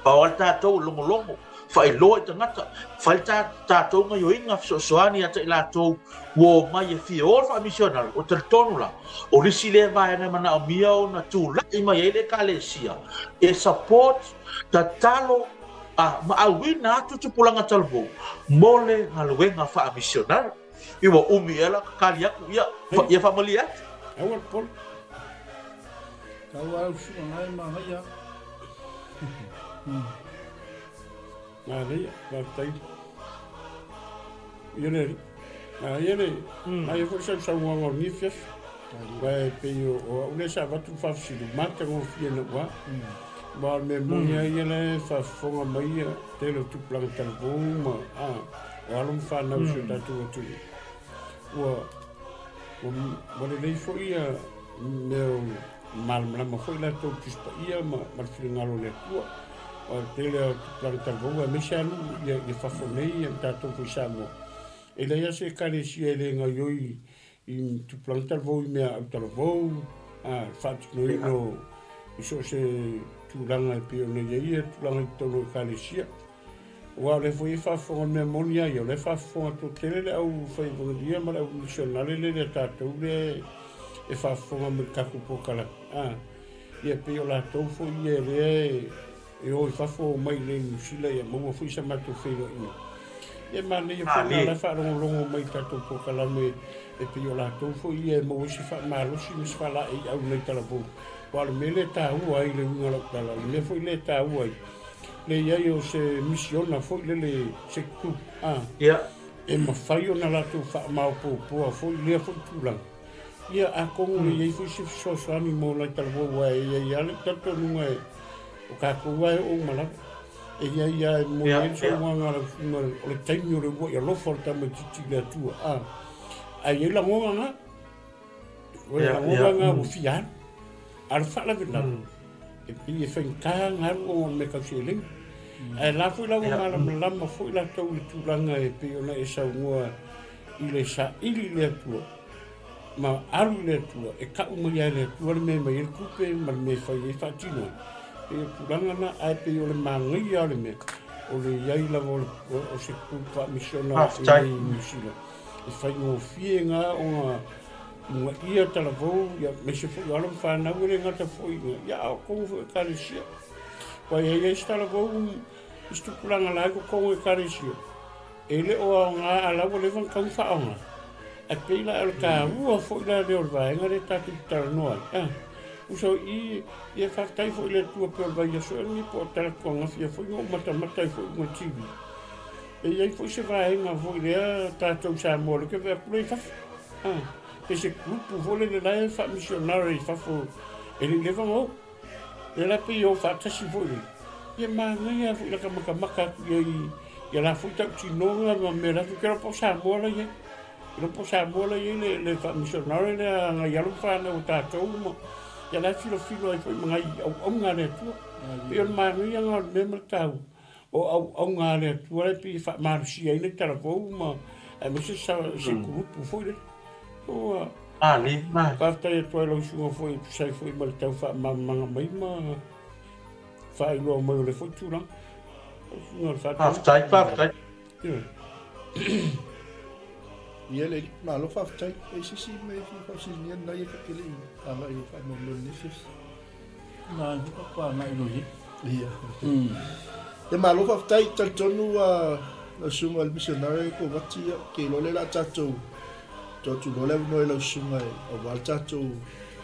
pau lava le tatou o logologo, faailoa i tagata, fai le tatou gaoioiga fesoasoani ia te i latou ua omai e fia o le faamisionare. O talitonu la, o le isi lea vaega e manaomia ona tulai mai ai le Ekalesia e support, tatalo, a ma auina atu tupulaga talavou mo le galuega faamisionare. I ua umi ea la kakali atu, ia, ia faamalie atu. Aua le popole. Tau au suka ngai manaia. Manaia, faafetai. Ia le alii. Manaia le, manaia foi le sausaunoaga o lenei afiafi. Aua e pei o au lea sa avatu le faafesili, matagofie na ua. Aua o le mea moni lava ia la e faafofoga mai ia tele o tupulaga talavou ma o alo ma fanau i si o tatou atunuu. Ua, ua lelei foi ia mea o malamalama foi latou i Tusi Paia ma le finagalo o le Atua. O le tele o tupulaga talavou aemaise lava nuu i fafo nei ma tatou foi i Samoa, e leai lava se ekalesia e le gaoioi i tupulaga talavou i mea autalavou, a, le faatinoina o i so o se tulaga e pei ona i ai ia tulaga i totonu o ekalesia. Aua o lea foi e faafofoga, o le mea moni lava ia, o lea e faafofoga toatele le au fai evangeli ma le au misionare lele a tatou lea e faafofoga mai i le tatou polokalame. A, ia pei o latou foi ia lea e o i fafo omai i inei i Niu Sila ia maua foi sa matou feiloaiga. Ia e manaia foi la la e faalogologo mai i tatou polokalame e pei o latou foi ia e maua ai se faamalosi ma se faalaeiau i nai talavou. Aua o le mea lea e taua ai le uiga o lau tala, o le mea foi lea e taua ai le i ai o se misiona foi lele, se group, a, e mafai ona latou faamaopoopoa foi lea foi tulaga. Ia, atonu e i ai foi se fesoasoani mo nai talavou, aua e i ai lava le talitonuga e, o tatou lava e oo uma lava. E i ai lava e moni ai le saunoaga a lau susuga, o le taimi o le uluai alofa o le tamaitiiti i le Atua, a, ae i ai lagona na. O le lagona na ua fia alu. A o le faalavelave, e pei e faigata ona alu ona o le mea tau seleni. Ae la foi la ua malamalama foi latou i le tulaga e pei ona e saunoa i le saili i le Atua, ma alu i le Atua, e tau mai lava e le Atua le mea e aumai ai le tupe ma le mea e fai ai faatino ai. E pei o le tulaga lena, ae pei o le manaia o le mea, o le i ai lava o se group faamisiona i inei i Niu Sila. E faigofie na ona uunaia talavou, ia, aemaise foi o alo ma fanau e le gata foi i ia, a o totonu foi o ekalesia. Aua e i ai isi talavou i se tupulaga la e i totonu o ekalesia, e le o aoga a la ua leva ona tatau ona faaaoga. Ae pei la o le taua foi la lea o le vaega lea tatou te talanoa ai, a. Uso i ia faafetai foi i le Atua pei o le vaiaso ea lenei po o talaatu anafia foi na ou matamata ai foi i luga o le TV. E i ai foi se vaega foi lea tatou Samoa lea ke vaai atu lea i fafo. Ah, pe se group foi lele la e faamisionare i fafo e le i leva ona oo. Lea la pei e o faatasi foi lele. Ia manaia foi laka matamata atu i ai ia la foi tautinoga ma mea la foi ke iloa po o Samoa la i ai. Iloa po o Samoa la i ai le, le faamisionare lea a nai alo ma fanau a tatou ma ia la e filofilo ai foi ma nai auauna a le Atua. Pei o le manaia lena o le mea ma le taua o auauna a le Atua la e pei e faamalosia ai nai talavou ma aemaise se kulupu foi lele. Ua Male, male. Faafetai atu ai lau susuga foi e tusa ai foi ma le tau faamalamalamaga mai ma faailoa mai o le foi tulaga. Lau susuga o le faatonu. Faafetai, faafetai. Ia le malo faafetai. E se isi mea e fia faafesiligia lena ia ta te le i agai e faamoemoe i lenei afiafi. Na, e pa agai loa i ai. Ia. Ia malo faafetai, talitonu ua lau susuga i le missionary Kovati, ia, ou te iloa lea o le a tatou tuu atu loa le avanoa i lau susuga aua le tatou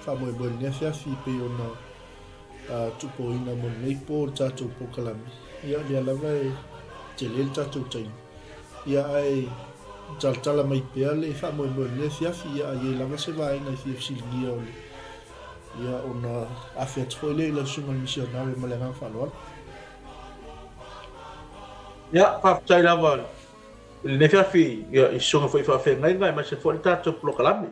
faamoemoe i lenei afiafi e pei ona tupoina mo lenei po le tatou polokalame. Ia, o lea lava e tele le tatou taimi. Ia, ae talatala mai pea le faamoemoe o lenei afiafi, ia, a i ai lava se vaega e fia fesiligia o le, ia, ona afe atu foi lea i lau susuga i le misionare ma le agaga faaaloalo. Ia, faafetai lava i lenei afiafi ia, i susuga foi i faafeagaiga aemaise foi le tatou polokalame.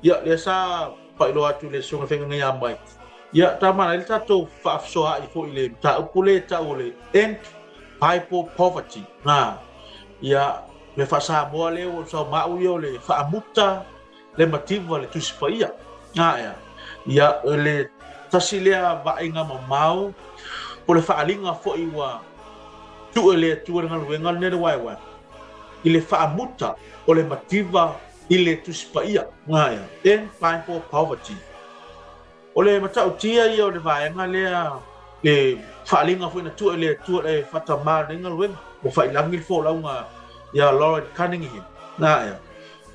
Ia, lea sa faailoa atu i le susuga feagaiga ia Mike, ia, tama ai le tatou faafesoaai foi i le mataupu lea e tau o le End Bible Poverty. Na, ia, le faa-Samoa lea ua sau ma au ia o le faamuta le mativa le Tusi Paia. Na ea, ia, o le tasi lea vaaiga mamao po le faaaliga foi ua tuu e le Atua i le galuega lenei le waewae i le faamuta o le mativa i le Tusi Paia, End Bible Poverty. O le matautia ia o le vaega lea, le faaaliga foi na tuu e le Atua e faatamā lenei galuega, ua faiilagi le folauga ia Loren Cunningham. Na ea,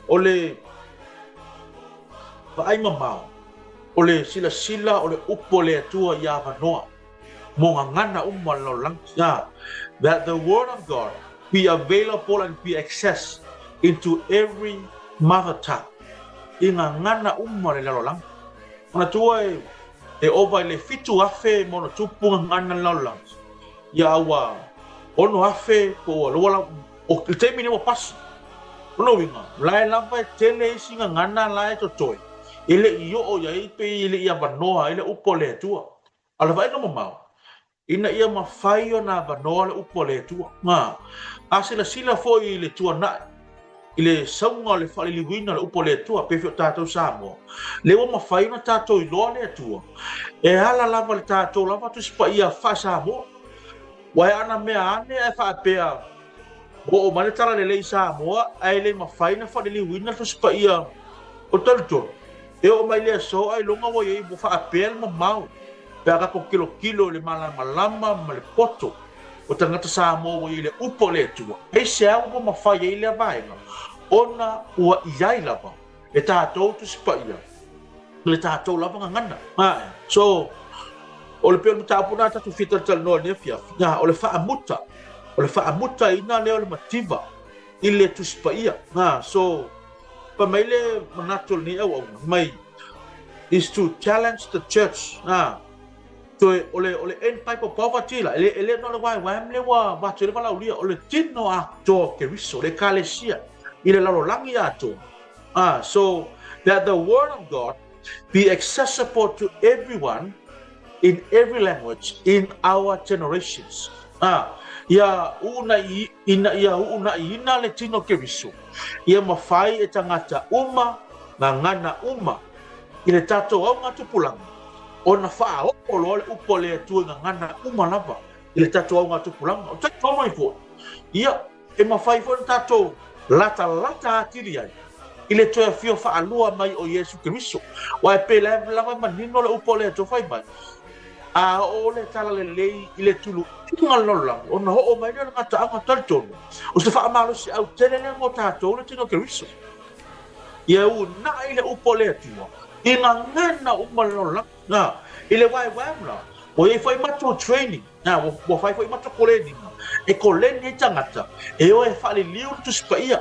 o le vaai mamao, o le silasila o le upu a le Atua i avanoa mo gagana uma o le lalolagi. Na, that the word of God be available and be accessed into every mother tongue, i gagana uma o le lalolagi. Manatua e, e ova i le 7,000 ma ona tupu gagana le lalolagi, ia a ua 6,000 po ua 2,000, o le taimi lenei ua pasi. O lona uiga, o la e lava e tele isi gagana la e totoe, e le i oo i ai pe e le i avanoa ai le upu a le Atua. A o le vaaiga mamao, ina ia mafai ona avanoa le upu a le Atua. A, a silasila foi i le tuanai, i le sauga o le faaliliuina o le upu a le Atua, pei foi o tatou Samoa, lea ua mafai ona tatou iloa le Atua, e ala lava i le tatou lava Tusi Paia faa-Samoa. Ua e ana mea ane ae faapea, Ua oo mai le Talalelei i Samoa ae le mafai ona faaliliuina le Tusi Paia o tolutolu. E oo mai le aso ailoga ua i ai ua faapea le mamao pe a tatou tilotilo i le malamalama ma le poto o tagata Samoa ua i ai le upu a le Atua. Aisea ua mafai ai lea vaega? Ona ua i ai lava le tatou Tusi Paia le tatou lava gagana. Ae, so, o le pei o le mataupu lena tatou fia talatalanoa i lenei afiafi, na, o le faamuta, o le faamutaina lea o le mativa i le Tusi Paia. Na, so, fai mai le manatu o lenei auauna, fai mai, is to challenge the church, na, toe, o le, o le end pipe of poverty la, e le, e le na o le waewae lea ua avatu ai le valaaulia, o le tino atoa o Keriso, le Ekalesia i le lalolagi atoa. Ah, so that the word of God be accessible to everyone in every language in our generations. Ah, ia uunai, ina ia uunaiina le tino Keriso, ia mafai e tagata uma, gagana uma, i le tatou augatupulaga, ona faaoo loa le upu a le Atua i gagana uma lava i le tatou augatupulaga. O taimi mai foi, ia, E mafai foi ona tatou latalata atili ai i le toe afio faalua mai o Iesu Keriso. Aua e pei lava e manino le upu a le Atua fai mai, A oo le talalelei i le tuluiga o le lalolagi, ona oo mai lea o le gataaga talitonu, o se faamalosiau tele lea mo tatou le tino Keriso. Ia uunai le upu a le Atua. I gagana uma le lalolagi. Na, i le vaevae la, ua i ai foi matou training, na, ua fai foi matou koleniga, e koleni ai tagata e o e faaliliu le Tusi Paia.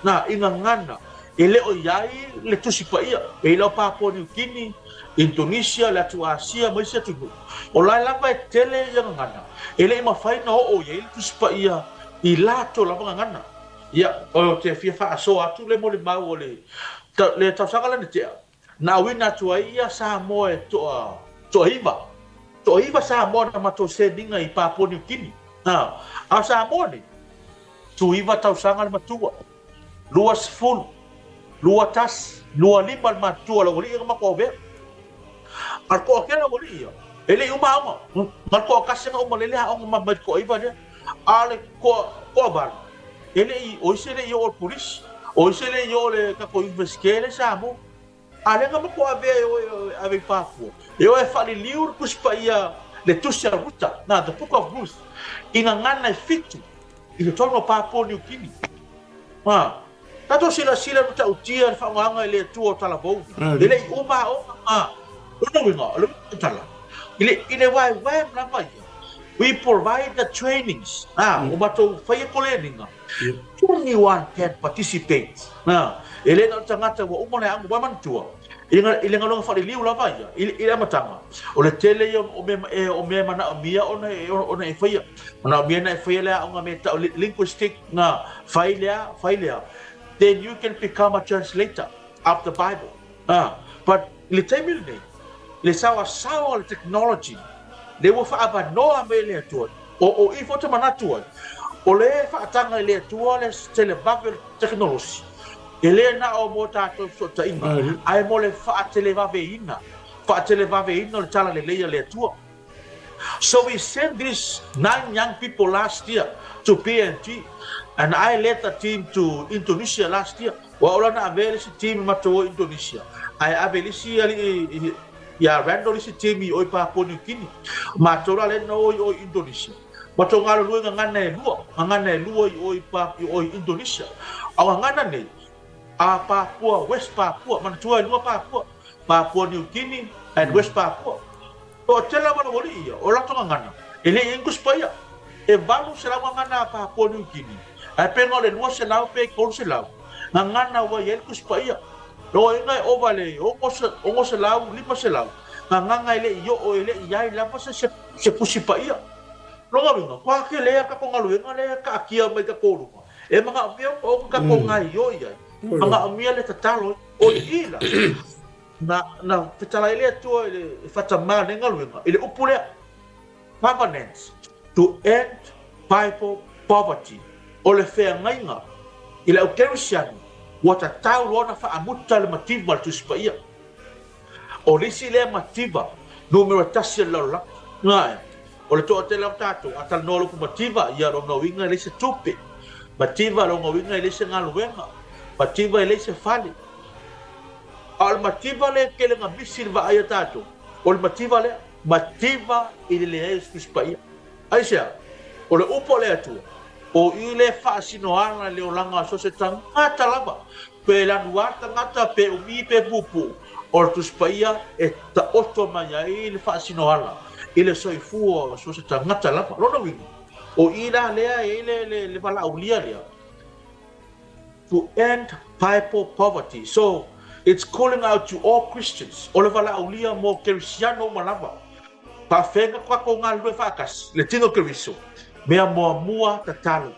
Na, i gagana, e le o i ai le Tusi Paia. E i lau Papua Niu Kini, Indonesia, le atu Asia ma isi atunuu, o la e lava e tele ia gagana, e le i mafai ona oo i ai le Tusi Paia i latou lava gagana. Ia, ou te fia faasoa atu le molimau o le, le tausaga lea na tea, na auina atu ai ia Samoa e toa, toaiva. Toaiva Samoa na matou seniga i Papua Niu Kini. A, a o Samoa nei, tuiva tausaga le matua, 20, 21, 25 le matutua o le aualii na matou avea. A o le toatele o aualii ia, e le i uma aoga. Na o le toatasi na uma lelei le aoga ma mai le toaiva lea. A o le toa, toavalu, e le i, o isi e le i oo i le kolisi, o isi e le i oo i le tatou Iunivesite lea i Samoa. A o lea na matou avea e o e ave i Papua, e o e faaliliu le Tusi Paia, le Tusi a Ruta, na, the Book of Ruth, i gagana e fitu i totonu o Papua Niu Kini. A, tatou silasila i le matautia i le faaaogaina e le Atua o talavou nei, e le i uma aoga, a, lona uiga, o le uiga o le tala, i le, i le waewae lava ia, we provide the trainings, a, ua matou faia koleniga, anyone can participate, a, e le na o le tagata ua uma le aoga, ua manatua, i le, i le galuega faaliliu lava ia, i, i le amataga, o le tele ia o mea, e, o mea e manaomia ona, ona e faia, manaomia ona e faia le aoga me tau linguistic, na, fai lea, fai lea, then you can become a translator of the Bible. Ah, but i le taimi lenei, le saoasaoa o le technology, lea ua faaavanoa mai e le Atua, o, o i foi te manatu ai, o le faataga i le Atua le televave o le tekonolosi, e le na o mo tatou fesootaiga, ae mo le faatelevaveina, faatelevaveina o le talalelei a le Atua. So we sent these nine young people last year to PNG and I led the team to Indonesia last year. Ua ola na ave le isi team i matou o i Indonesia, ae ave le isi alii ia Randall le isi team i o i Papua New Guinea. Matou la lea na o i o i Indonesia. Matou galulue i gagana e lua, gagana e lua i o i i o i Indonesia. A o gagana nei, a Papua, West Papua, manatua e lua Papua, Papua New Guinea and West Papua. Toatele lava le aualii ia, o latou gagana, e le i English paia. E 800 gagana a Papua New Guinea, ae pe na o le 200 pe 300 gagana ua i ai le Tusi Paia. Loaiga e ova i le 600, 500 gagana e le i oo, e le i ai lava se se Tusi Paia. Lona uiga, kua ake lea tatou galuega lea e taatia mai tatou luma, e manaomia ona tatou gaoioi ai, manaomia le tatalo ai. O i la, Na, na fetalai le Atua i le whatamā nei galuega, i le upu lea, Covenant to end Bible poverty, o le feagaiga i le au Kerisiano ua tatau loa ona faamuta le mativa a le Tusi Paia. O le isi lea mativa numera tasi a le lalolagi. Ae, o le toatele o tatou, a talanoa i le upu mativa, ia lona uiga e leai se tupe, mativa lona uiga e leai se galuega, mativa e leai se fale. A o le mativa lea e tele na misi i le vaai a tatou, o le mativa lea, mativa i le leai o se Tusi Paia. Aisea? O le upu a le Atua, o i le faasinoala i le olaga o so o se tagata lava, pe lanu lava le tagata, pe umi pe puupuu, o le Tusi Paia e taoto mai ai le faasinoala i le soifua o so o se tagata lava. Lona uiga, o i la lea e i ai le valaaulia lea, to end Bible poverty. So, it's calling out to all Christians. O le valaaulia mo Kerisiano uma lava. Faafeaga ko tatou galulue faatasi, le tino Keriso. Mea muamua tatalo.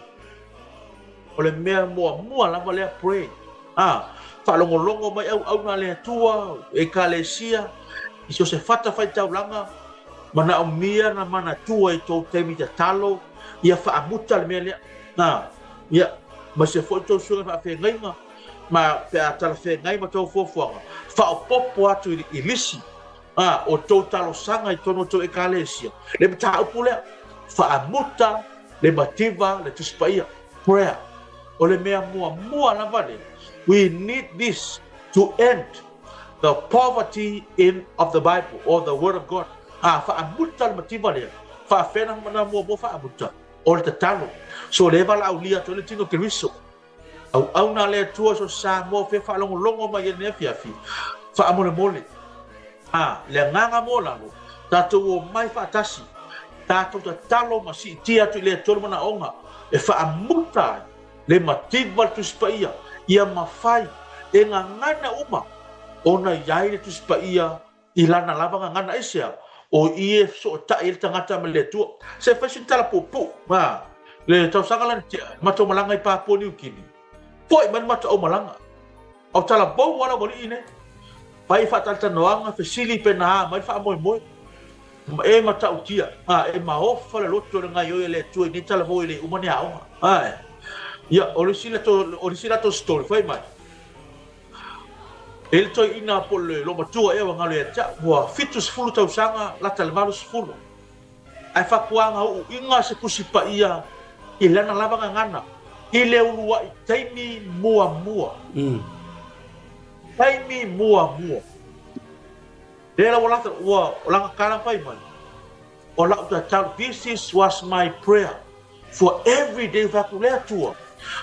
O le mea muamua lava lea pray. Ah, faalogologo mai auauna a le Atua, Ekalesia, i so se fatafaitaulaga, manaomia na manatua i tou taimi tatalo, ia faamuta le mea lea. Ah, Ia, aemaise foi tou suiga faafeagaiga, ma pe a talafeagai ma tou fuafuaga, faaopoopo atu i lisi a o tou talosaga i totonu o tou Ekalesia, le mataupu lea, faamuta le mativa le Tusi Paia, prayer. O le mea muamua lava lea, we need this to end the poverty in of the Bible or the Word of God. A faamuta le mativa lea, faafeana na muamua faamuta. O le tatalo. So le valaaulia atu ai le tino Keriso. Auauna a le Atua so Samoa fia faalogologo mai i lenei afiafi. Faamolemole, a, le agaga maualalo, tatou omai faatasi, tatou tatalo ma siitia atu i le Atua le manaoga e faamuta ai le mativa le Tusi Paia, ia mafai e gagana uma ona i ai le Tusi Paia i lana lava gagana. Aisea? O i e fesootai ai le tagata ma le Atua. Se fai sina tala puupuu, a, le tausaga lea na tea, matou malaga i Papua Niu Kini, foi mai le matou aumalaga. O tala bou a le aualii nei. Fai faatalatalanoaga, fesili pe na a mai le faamoemoe. E matautia, a, e maofa le loto i le gaoioi a le Atua i nei tala fou e le uma ni aoga. Ae, ia, o le isi latou, o le isi latou story, fai mai, e le toeaina po o le loomatua ea ua galo ia te au, ua 70 tausaga lata i le 80. Ae faatuaga uuiga se Tusi Paia i lana lava gagana i le uluai taimi muamua. Taimi muamua. Lea la ua lata, ua lana tala fai mai, o lau tatalo, this is was my prayer for every day, fai atu, le Atua,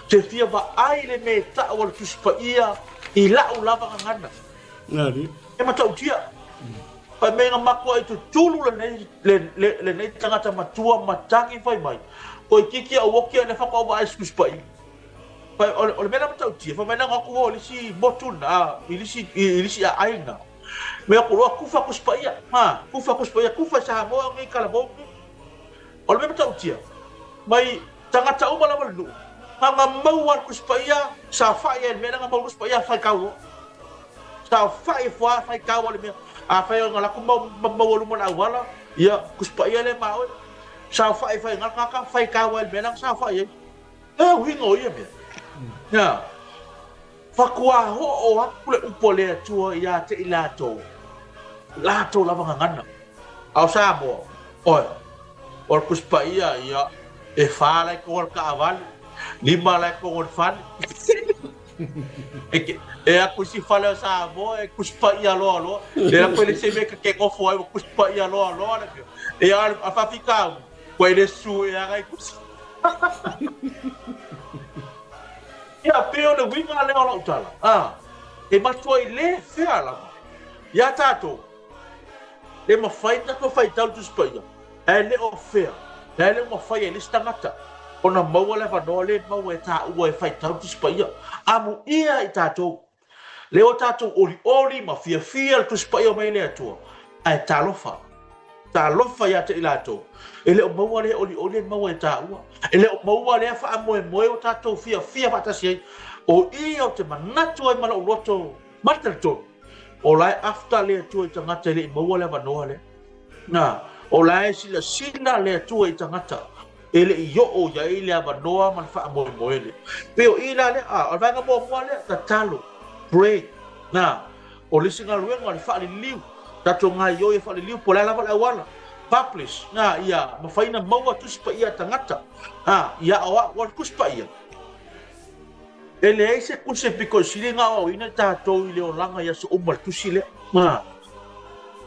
te fia vaai le mea e tau a le Tusi Paia i lau lava gagana. E matautia. Fai mai na matuai tutulu lenei, le, le, lenei tagata matua matagi fai mai. Toeitiiti au oki a le faatoa vaai se Tusi Paia. Fai, o, o le mea la matautia, fai mai na atu o i le isi motu na, a, i le isi, i, i le isi aiga. Me aku loa kufa Tusi Paia, ha, kufa Tusi Paia, kufa i Samoa nei, Talavou nei. O le mea matautia, mai tagata uma lava o le nuu, na na maua le Tusi Paia, saofai ai i le mea lea na maua le Tusi Paia faitau loa. Saofai ifo lava faitau le mea. Afai o na latou maua luma o le auala, ia, Tusi Paia lea ma oe. Saofai ifo ai i ina le tagata faitau ai i le mea lea na saofai ai. E uiga o ia mea. Ia. Faatoa oo atu le upu a le Atua ia te i latou, latou lava gagana. A o Samoa, oe, o le Tusi Paia, ia, e fa la e togo le taavale, lima la e togo le fale. E, e atu isi fale o Samoa, e Tusi Paia loa loa. E atu e le se mea ke nofo ai, ua Tusi Paia loa loa le mea. E a, a faafitauli, ua e le su e aga i tusi. Ia, pei o le uiga lea o lau tala, a, e matuai le fea lava iā tatou, e mafai ona tatou faitau le Tusi Paia, ae le o fea, ae le o mafai e le isi tagata ona maua le avanoa lea e maua e taua e faitau le Tusi Paia. Amuia i tatou, lea ua tatou olioli ma fiafia le Tusi Paia mai le Atua, ae talofa, talofa ia te i latou, e le o maua lea olioli e maua e taua, e le o maua lea faamoemoe ua tatou fiafia faatasi ai. O i ou te manatu ai ma lou loto ma le talitonu, o la e after le Atua i tagata e le i maua le avanoa lea. Na, o la e silasila le Atua i tagata e le i oo i ai le avanoa ma le faamoemoe lea. Pei o i la lea, a, o le vaega muamua lea, tatalo, pray. Na, o le isi galuega o le faaliliu, tatou gaoioi e faaliliu po o le a lava le auala, publish, na, ia mafai ona maua Tusi Paia a tagata, a, ia aoao le Tusi Paia. E leai se tusi e pito i sili ona aoaoina i tatou i le olaga i aso uma le tusi lea.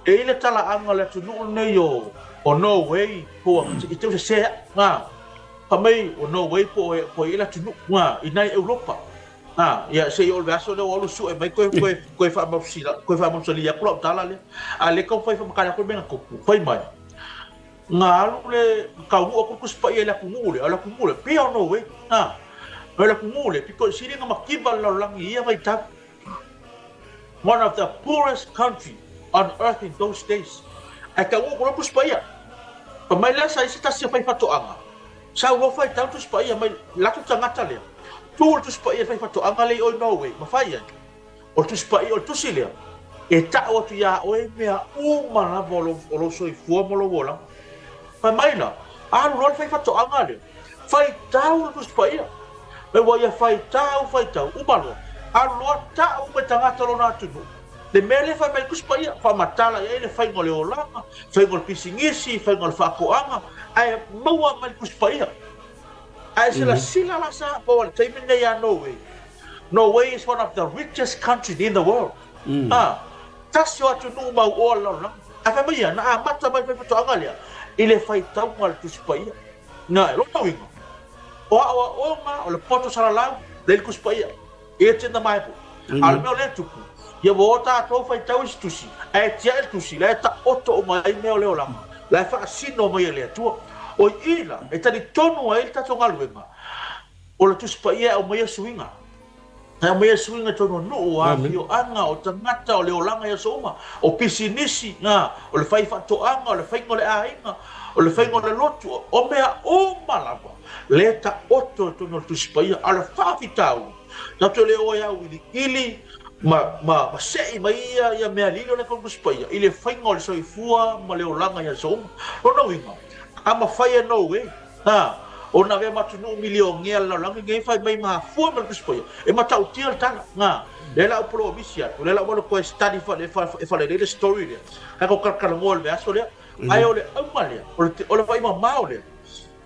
E i ai le talaaga o le atunuu lenei o o Norway po o i te sese aʻu, fai mai o Norway po o i ai le atunuu i ina i Europa. Ia se i oo i le vaiaso lea ua alu sue mai toe toe toe toe faamausali atu lau tala lea. A o lea e taumafai e faamatala atu le mea na tupu, fai mai, Na alu le taunuu atu le Tusi Paia i le atunuu lea, o le atunuu lea, pei o Norway, a. O le atunuu lea, pito i sili ona mativa le lalolagi i ia vaitau. One of the poorest country on earth in those days. Ae taunuu atu loa le Tusi Paia. Fai mai lea sa i ai se tasi o faifaatoaga, sa ua faitau le Tusi Paia mai le latou tagata lea, tu le Tusi Paia i le faifaatoaga lea i o i Norway, ma fai ai. O le Tusi Paia, o le Tusi lea, e tau atu iā oe mea uma lava o lou, o lou soifua ma lou olaga. Fai mai la, alu loa le faifatoaga lea, faitau le Tusi Paia. Mai ua ia faitau, faitau, uma loa, alu loa tau uma i tagata o lona atunuu. Le mea lea fai mai le Tusi Paia, faamatala i ai le faiga o le olaga, faiga o le pisinisi, faiga o le faatoaga, ae maua mai le Tusi Paia. Ae silasila la Samoa i le taimi lenei ia Norway, Norway is one of the richest countries in the world. A, tasi o atunuu mauoa o le lalolagi. Ae fai mai ia, na amata mai le faifatoaga lea i le faitauga a le Tusi Paia. Na, lona uiga, o aoaoga, o le poto salalau, lea i le Tusi Paia. It's in the Bible. A o le mea o lea e tupu, Ia ua o tatou faitau i se tusi, ae tiai le tusi, la e taoto uma ai mea o le olaga, la e faasino mai e le Atua. O i la e talitonu ai le tatou galuega, o le Tusi Paia e aumaia suiga. E aumaia suiga i totonu o nuu, o afioaga, o tagata, o le olaga i aso uma, o pisinisi, o le fai faatoaga, o le faiga o le aiga, o le faiga o le lotu, o mea uma lava lea e taoto i totonu o le Tusi Paia. A o le faafitauli, tatou te le o e auiliili ma, ma, ma sei mai ia, ia mea lilo lea i totonu o le Tusi Paia i le faiga o le soifua ma le olaga i aso uma. Lona uiga, a mafai e Norway, Ha! Ona avea ma atunuu milionea le lalolagi nei fai mai mafua ma le Tusi Paia. E matautia le tala. Ha! Lea la u polomisi atu, lea la ua alu toe study e faalelei le story lea. Kai ko talatalanoa i le vaiaso lea. Ae o le auga lea, o le, o le vaai mamao lea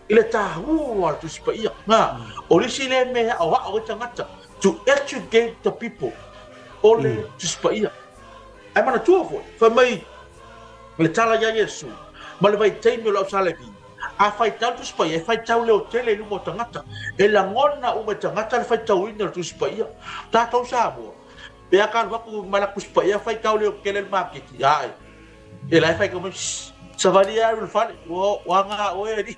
i le taua o le Tusi Paia. Ha! O le isi lea mea e aoao ai tagata, to educate the people, o le Tusi Paia. Ae manatua foi, fai mai le tala ia Iesu, ma le vaitaimi o le aosalevī, A faitau le Tusi Paia, e faitau leotele i luma o tagata. E lagona uma e tagata le faitauina o le Tusi Paia. O tatou Samoa, pe a ka alu atu ma la Tusi Paia faitau leotele i le maketi, ae, e la e faitau mai, Shh, savali e alu i le fale, ua, ua aga oe alii.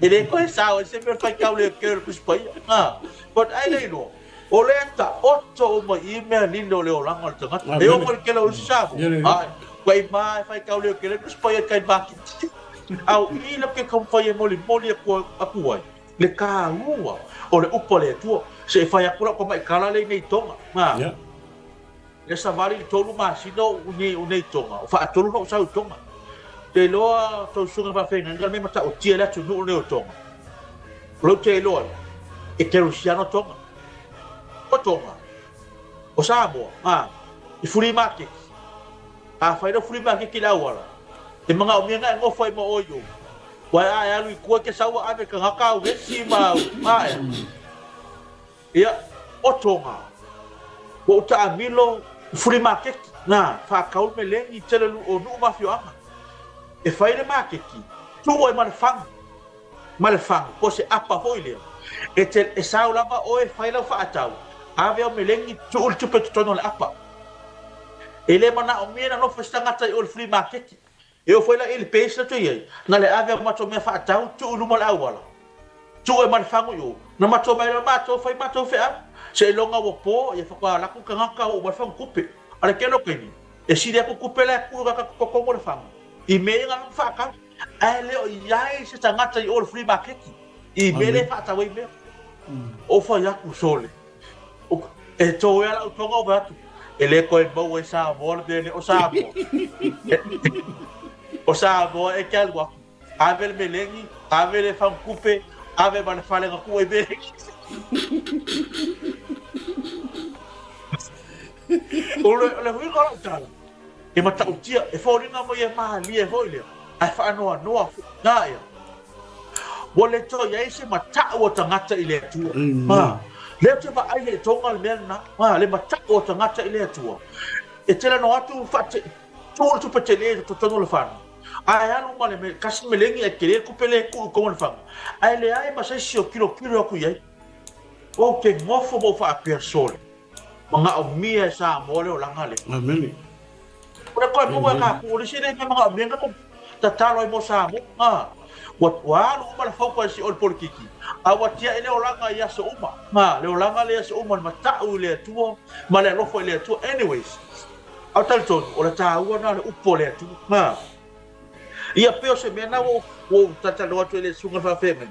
E le toe sao ai se mea o le faitau leotele o le Tusi Paia. A, but ai le iloa, o lea taoto uma i i mea lilo o le olaga o le tagata. E oo foi i le tele o isi Samoa, ae, ua ima e faitau leotele le Tusi Paia i tai maketi. Au i la ke taumafai e molimoli atu aku ai le taua o le upu a le Atua. Se i fai atu lau tamai tala lea i nei Toga. Ha. Yeah. Le savali i le tolu masina o ou nei, o nei Toga, o faatolu na ou sau i Toga. Te iloa tou susuga faafeagaiga le mea matautia i le atunuu lenei o Toga. O lou te iloa ai, e kerisiano Toga. O Toga, o Samoa, ha, i fuli maketi. Afai lau fuli makeki i le auala, e manaomia na e nofo ai ma oe i o, ua a e alu i tua e te sau a ave tagata au esi ma au aea. Ia, o Tonga, ua ou taamilo i fuli makeki, na, faatau le meleni i tele o nuu ma afioaga. E fai le makeki, tuu ai ma le fagu. ma le fagu, po o se apa foi lea, e te, e sao lava oe e fai lau faatau, ave au melegi, tuu le tupe i totonu o le apa. E le manaomia na nofo se tagata i o i le flea maketi. E oo foi la i le base lea toe i ai, na le ave au matou mea faatau, tuu i luma o le auala, tuu ai ma le fagu i o, na matou omai loa matou fai matou feau. Seiloga ua po, ia faatoa alu atu le tagata oo mai le fagu tupe. A o le tele o taimi, e sili atu tupe la e tuu i le totonu o le fagu, i mea ia na faatau. Ae le o i ai se tagata i o le flea maketi i mea lea e faatau ai mea. Ou fai atu, sole, e toe a lau toga ou fai atu, e le toe maua i Samoa le mea lea. O Samoa, o Samoa e te alu atu, ave le melegi, ave le fagutupe, ave ma le fale na tuu ai melegi. O le huiga o lau tala, E matautia, e foliga mai e malie foi lea, ae faanoanoa foi. Na ia. Ua le toe i ai se matau o tagata i le Atua. Ha. Lea ou te vaai i Tonga le mea lena. Ha, le matau o tagata i le Atua. E talanoa atu faate, tuu le tupe tele i totonu o le faga. Ae alu ma le me, kasi melegi ae tele le tupe lea e tuu i totonu o le faga. Ae leai ma se isi o tilotilo atu i ai. Ou te nofo ma ou faapea, Sole, Manaomia e Samoa le olaga lea. Amene. O le koe maua e ka pulisi le mea manaomia na tatalo ai mo Samoa. Ha. Ua, ua alu uma le focus i o le politiki, a ua tiai le olaga i aso uma. Ha, le olaga le i aso uma, le matau i le Atua ma le alofa i le Atua. Anyways, a o talitonu, o le taua na o le upu a le Atua. Ha. Ia pei o se mea na ua ou talanoa atu ai i le susuga faafeagaiga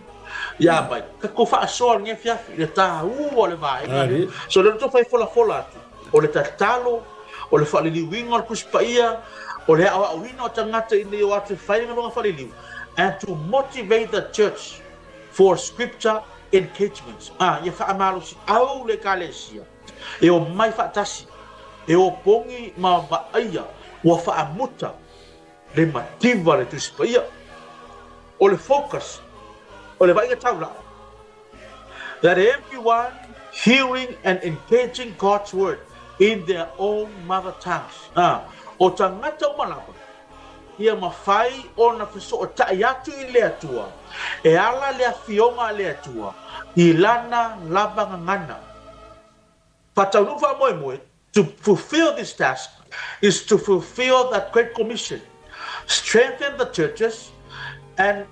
ia mai, tatou faasoa i lenei afiafi i le taua o le vaega lea. So lea tou fai folafola atu, o le tatalo, o le faaliliuina o le Tusi Paia, o le aoaoina o tagata ina ia o atu e fai le galuega faaliliu, and to motivate the church for scripture engagements. Ah, ia faamalosiau le Ekalesia e omai faatasi, e o pogi ma vaaia ua faamuta le mativa le Tusi Paia. O le focus o le vaaiga taulai, that everyone hearing and engaging God's word in their own mother tongues. A, o tagata uma lava, ia mafai ona fesootai atu i le Atua e ala le afioga a le Atua i lana lava gagana. Faataunuu faamoemoe. To fulfill this task is to fulfill that great commission, strengthen the churches and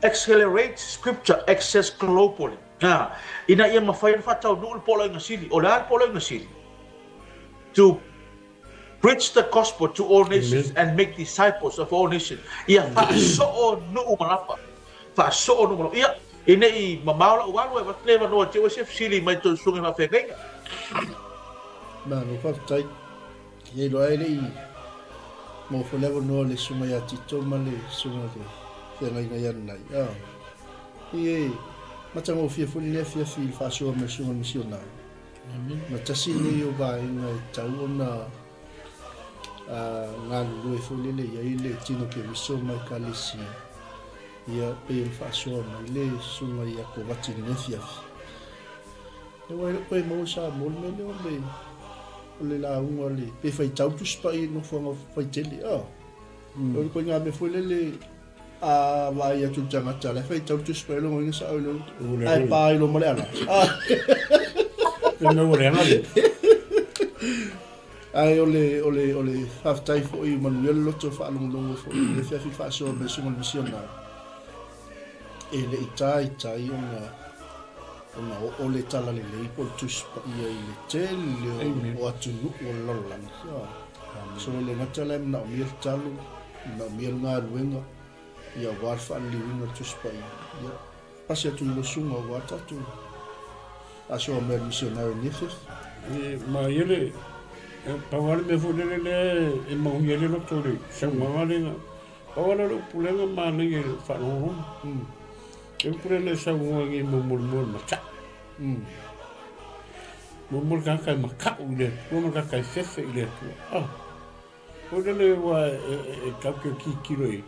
accelerate scripture access globally. Ha, ina ia mafai ona faataunuu le poloaiga sili. O le a le poloaiga sili? To preach the gospel to all nations and make disciples of all nations. Ia faasoo nuu ma lapa. Faasoo nuu ma lapa. Ia, ina i mamao lau alu e avatu le avanoa te ua se fesili mai tou susuga i faafeagaiga. Malo faafetai. Ia iloa e le i maua foi le avanoa o le susuga ia Tito ma le susuga i le feagaiga ia Nanai. Ah. Ia e matagofie foi lenei afiafi i le faasoa ma le susuga i le misionari. Ma tasi lenei o vaega e tatau ona galulue foi lele i ai le tino keriso ma ekalesia, ia pei ona faasoa mai le susuga ia Kovati i lenei afiafi. Aua e le o toe maua i Samoa le mea lea o le o le lauga le pe faitau Tusi Paia i nofoaga faitele. Oh. O le koiga mea foi lele a vaai atu le tagata la e faitau le Tusi Paia lona uiga sao i le ae pa ai loa ma le ala. Pe mea ua leaga le. Ae o le, o le, o le faafetai foi manuia le loto faalogologo foi i le afiafi faasoa mai susuga i le misionari. E le i taitai ona ona oo le talalelei po o le Tusi Paia i le tele o, o atunuu o le lalolagi. So e le gata la e manaomia le talo, manaomia le galuega, ia aua le faaliliuina o le Tusi Paia. Ia, pasi atu i lou susuga aua tatou faasoa mai a le misionari i lenei afiafi. E, ma ia le, pau lava le mea foi lele lea e mauia ai le loto i le saunoaga lea, pau lava lea o le upu lea na manaia i le faalogologo. Le upu lea na e saunoa ai nei muamua le mata'u. Muamua le tagata e mata'u i le Atua ma le tagata e fefe i le Atua. Ah, foi lele ua e tatou te tilotilo i ai,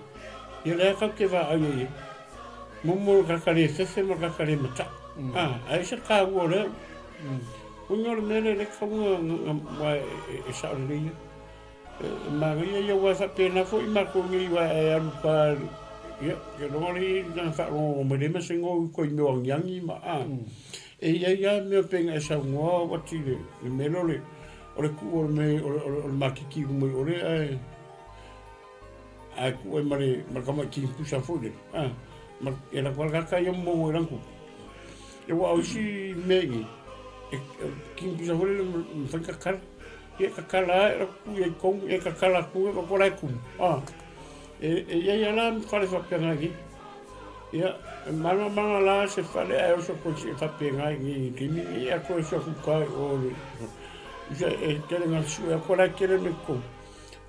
ia lea tatou te vaai ai i ai. Muamua le tagata le fefe ma le tagata le mata'u. Ah, ae ese le taua o lea. Uiga o le mea lea e tatau ona aua e sao lelei lava. E manaia ia aua e faapena foi matou nei aua e alu pa ia ke loga le i na faalogologo mai le ma se go i koi mea o agiagi ma a e i ai lava mea pei ona e saunoa ati le le mea lea o le o le tuu o le mea o le o le makiki i luma i o le ae ae tuu ai ma le ma le tamai pusa foi lele a ma e lako lava le tagata ia momomo i lana tupe. Ia aua o isi mea i nei e pusa foi lele e mafai ona tatala. Ia tatala ae atu ia i tonu, ia tatala atu ia ko la e kumu. A e e i ai lava la ma fale faapena i nei. Ia e malamalama la se fale ae oso koe e faapena i nei i le taimi lenei a toe oso atu uka i o le e tele na sue atu la e tele mea i totonu.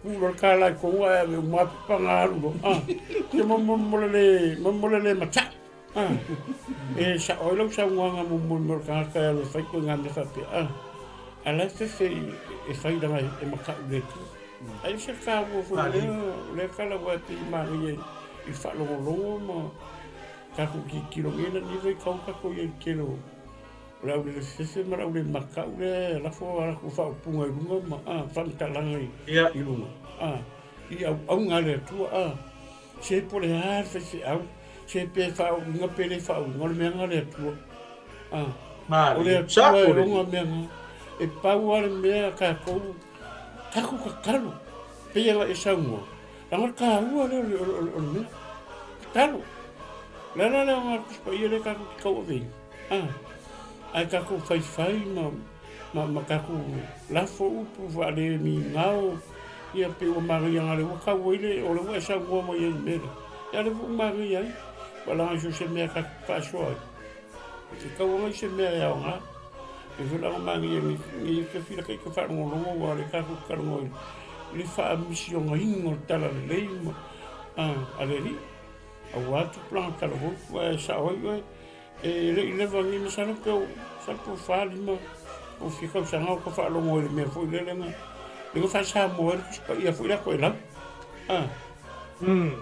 Ku loa le kālā i tonu ae ave uma lava pepa na alu loa. A ia mo mo mo le le mo mo le le mataʻu. A e sao ai lau saunoaga muamua i mea o le tagata e alu e fai koe ngā mea faapea. A a la e fefe e fai leaga e mataʻu i le Atua. Ae ese le taua foi o lea o lea tala aua e pei e manaia i le faalogologo ma tatou tilotilo nei lani vaitau tatou i ai i le tele o o le aulele fefe ma le aulele mataʻu lea e lafo a latou faaupuga i luga ma a faamatalaga i luga a i auauna a le Atua a se po o le a le faifeau se pe faauiga pe le faauiga o le mea lena a le Atua a o le Atua e ona mea na e pau lava le mea a tatou tatou tatalo pei ona e saunoa leaga o le taua lea o le mea tatalo. O le ala lea o le Tusi Paia lea tatou te tauaveina. A, ae tatou faifai ma, ma, ma tatou lafo upu faalemigao, ia pei ua manaia na o lea ua tau ai le, o lea ua e saunoa mai ai i le mea lea. Ia lea foi ua manaia ai, aua leaga so o se mea tatou te faasoa ai, e tatau ona i se mea e aoga. E pei foi la ona manaia i lenei afiafi laka i ka faalogologo aua o lea tatou te talanoa i le faamisionaina o le talalelei ma, a, a le Alii, aua tupulaga talavou, aua e sao ai oe. E le i leva nei, masalo pe o masalo pe o fa lima po o fia tausaga o ta faalogo ai i le mea foi lele na lea na faa-Samoa ai le Tusi Paia foi lea Toelau. A.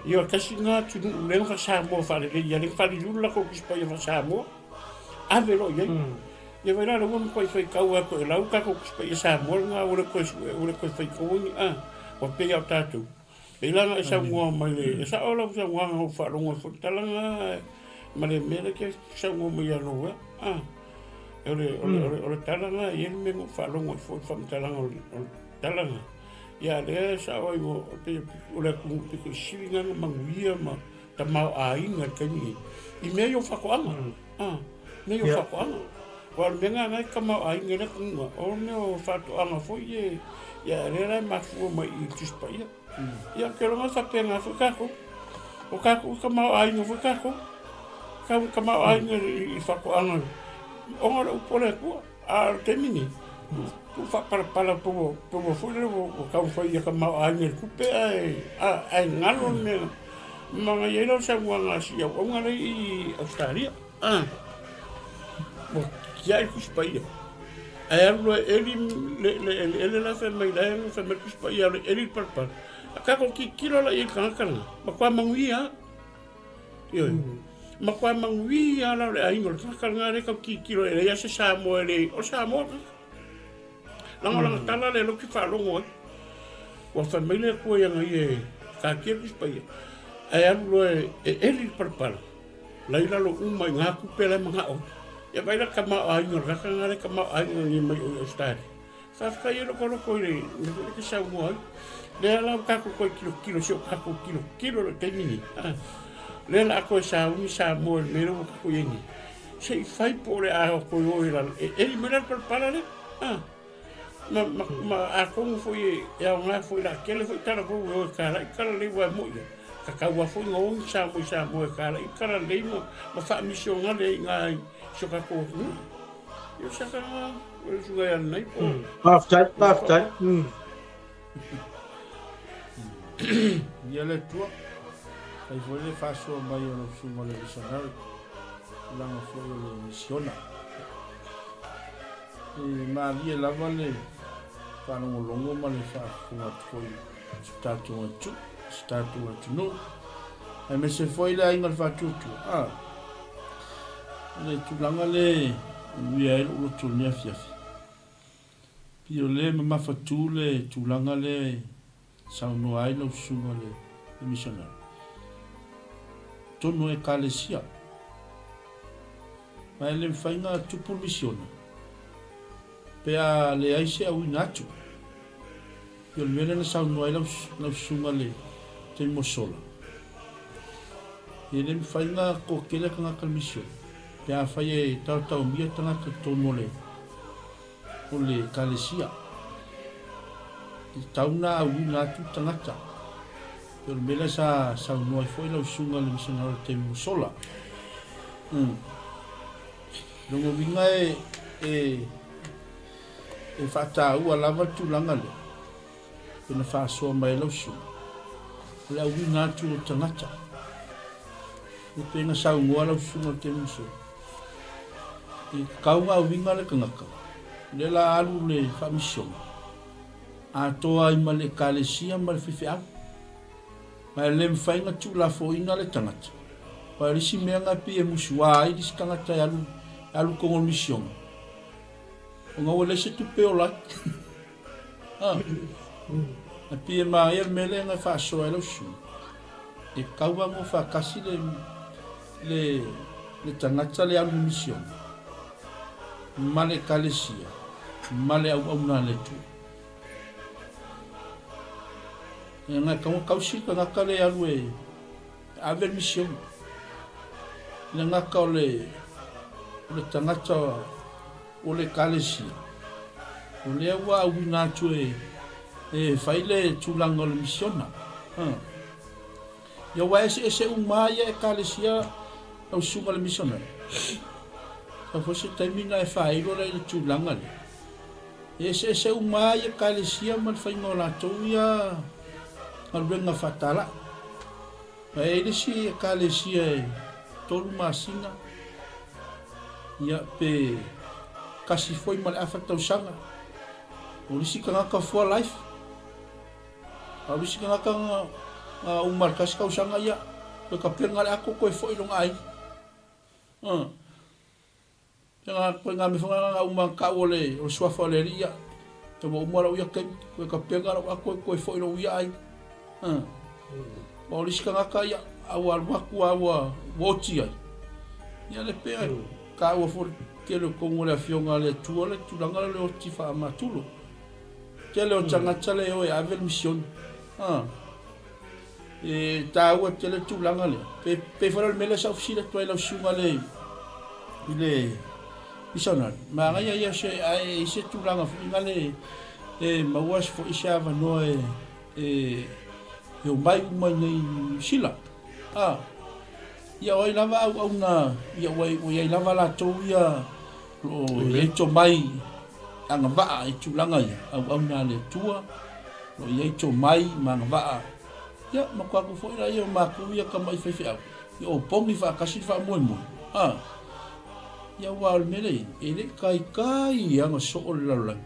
Ia tasi lena atunuu lea na faa-Samoa faalelei ai, lea na faaliliu le latou Tusi Paia faa-Samoa, ave loa i ai. Ia vaai la lea ua matuai faitau lava e Toelau le tatou Tusi Paia Samoa lena ua le toe sue ua le toe faitaua ni a, ua pei lava o tatou. Pei la ona e saunoa mai le, e sao lau saunoaga na ou faalogo ai foi i le tala lena ma le mea lea e te saunoa mai ia Noea. A. O le, o le, o le, o le tala lena, e i ai le mea na ou faalogo ai foi i le faamatalaga o le, o le tala lena. Ia, lea e sao ai, o, pei o le atunuu pito i sili lena na manuia ma tamaoaiga i le taimi nei, i mea ia o faatoaga. Ah, mea ia o faatoaga. Aua o le mea lena o lena e tamaoaiga ai le atunuu lena, o mea o faatoaga foi ia, ia lea la e mafua mai i le Tusi Paia. Ia, ou te iloa e faapena foi tatou. O tatou e tamaoaiga foi tatou. Tau tamaoaiga i faatoaga ona o le upu a le Atua. A o le taimi nei, tuu faapalapala pei ua foi lele ua taumafai ia tamaoaiga i le tupe ae ae galo le mea. Manaia ai la le saunoaga a si auauna lea i Ausetalia. Ua tiai le Tusi Paia. Ae alu loa e eli le eleele la fai mai la e fai mai le Tusi Paia alu e eli le palapala. A tatou tilotilo la i ai i le tagata lena, matua manuia lava. Ioe. Matua manuia lava la o le aiga o le tagata lena lea e tau tilotilo e leai lava se Samoa e le, o le Samoa le tagata. Leaga o lana tala lea o lea ou te faalogo ai. Ua fai mai le Atua ia ia e taatia le Tusi Paia, ae alu loa e eli le palapala, la i lalo uma i ngā tupe la e manao ai. Ia vaai la le tamaoaiga o le tagata lena lea e tamaoaiga nei mai o i Ausetalia. Faafetai ai lou loko i le mea foi lea e te saunoa ai. Lea la ua tatou toe tilotilo, si o tatou tilotilo i le taimi nei, a, lea o le a toe sauni Samoa i le mea lea ua tatou i ai nei. Se i fai po o le a toe o i lalo, e eli mai la le palapala lea, a. Ma, ma, ma atonu foi e aoga foi la tele foi tala foi ua o e talai tala lelei aua e moni lava, tatau lava foi ona o ni Samoa i Samoa e talai tala lelei ma, ma faamisionale ai i ina i si o tatou atunuu. Ia o se aka lena, o le usuga ia lenei po. Faafetai, faafetai. Ia le Atua, fai foi le faasoa mai o lau susuga o le missionary, tulaga foi o le misiona. E malie lava le faalogologo ma le faafofoga atu foi i si tatou atu, si tatou atunuu, aemaise foi le aiga o le faatuatua. Ah, le tulaga le uia ai lou loto i lenei afiafi. Pei o lea e mamafatu le tulaga lea e saunoa ai lau susuga le missionary. Tonu o Ekalesia. Ma e le mafai na tupu le misiona pe a leai se auina atu. Pei o le mea lea na saunoa ai lau susuga le taimi ua sola. E le mafai na toatele tagata le misiona pe afai e taotaomia tagata i totonu o le o le Ekalesia. E tatau ona auina atu tagata. Pei o le mea lea sa saunoa ai foi lau susuga i le misionari o le taimi ua sola. Umm. Lona uiga e, e, e faataua lava le tulaga lea, pei ona faasoa mai ai lau susuga, o le auina atu o tagata. E pei ona saunoa lau susuga i le taimi ua sola, e tatau ona auina le tagata, lea la alu le faamisiona, atoa ai ma le Ekalesia ma le faifeau. Ma e le mafai ona tuulafoina le tagata. Aua o le isi mea na e pei e musuā ai le isi tagata e alu, e alu i totonu o le misiona, ona ua leai se tupe e ola ai. Ha. E pei e manaia le mea lea na faasoa ai lau susuga. E tatau lava ona faatasi le, le, le tagata le alu i le misiona ma le Ekalesia ma le auauna a le Atua. E na e tausi le tagata le alu e ave le misiona. Le gata o le, o le tagata o le Ekalesia, o lea ua auina atu e, e fai le tulaga o le misiona. Ia ua eseese uma lava ia Ekalesia lau susuga i le misionari. Sau foi se taimi ona e faailo lea i le tulaga lea. E eseese uma lava ia Ekalesia ma le faiga o latou ia galuega faatalai. Ma e i ai le isi Ekalesia e 3 masina, ia pe tasi foi ma le afa tausaga. O le isi tagata for life. A o le isi tagata na uma i le tasi tausaga, ia, toe tapena le ato toe foi i lona aiga. Ina ituaiga mea foi lena na uma na tau o le suafa o le Alii ia, ua uma lou ia taimi, toe tapena lou ato e toe foi lou ia aiga. Aua o le isi tagata ia, a ua alu atu lava ua oti ai, ia le pei e taua foi le Tele o tonu o le Afioga a le Atua le tulaga lea o le oti faamatulo. Tele o tagata le o e ave le misioni. A. E taua tele le tulaga lea. Pe, pe foi la o le mea lea sa ou fesili atu ai i lau susuga le, i le missionary. Manaia ia se, ae i se tulaga foi ngale e maua foi se avanoa e, e, e omai uma i nei Niu Sila. A. Ia o ai lava auauna, ia ua, ua i ai lava latou ia o lo o i ai tomai agavaa i tulaga ia, auauna a le Atua, o lo o i ai tomai ma agavaa, ia matua atu foi laia o matou ia tamai faifeau, ia opogi faatasi le faamoemoe, a, ia aua o le mea lea e le i taitai lava ona soo le lalolagi.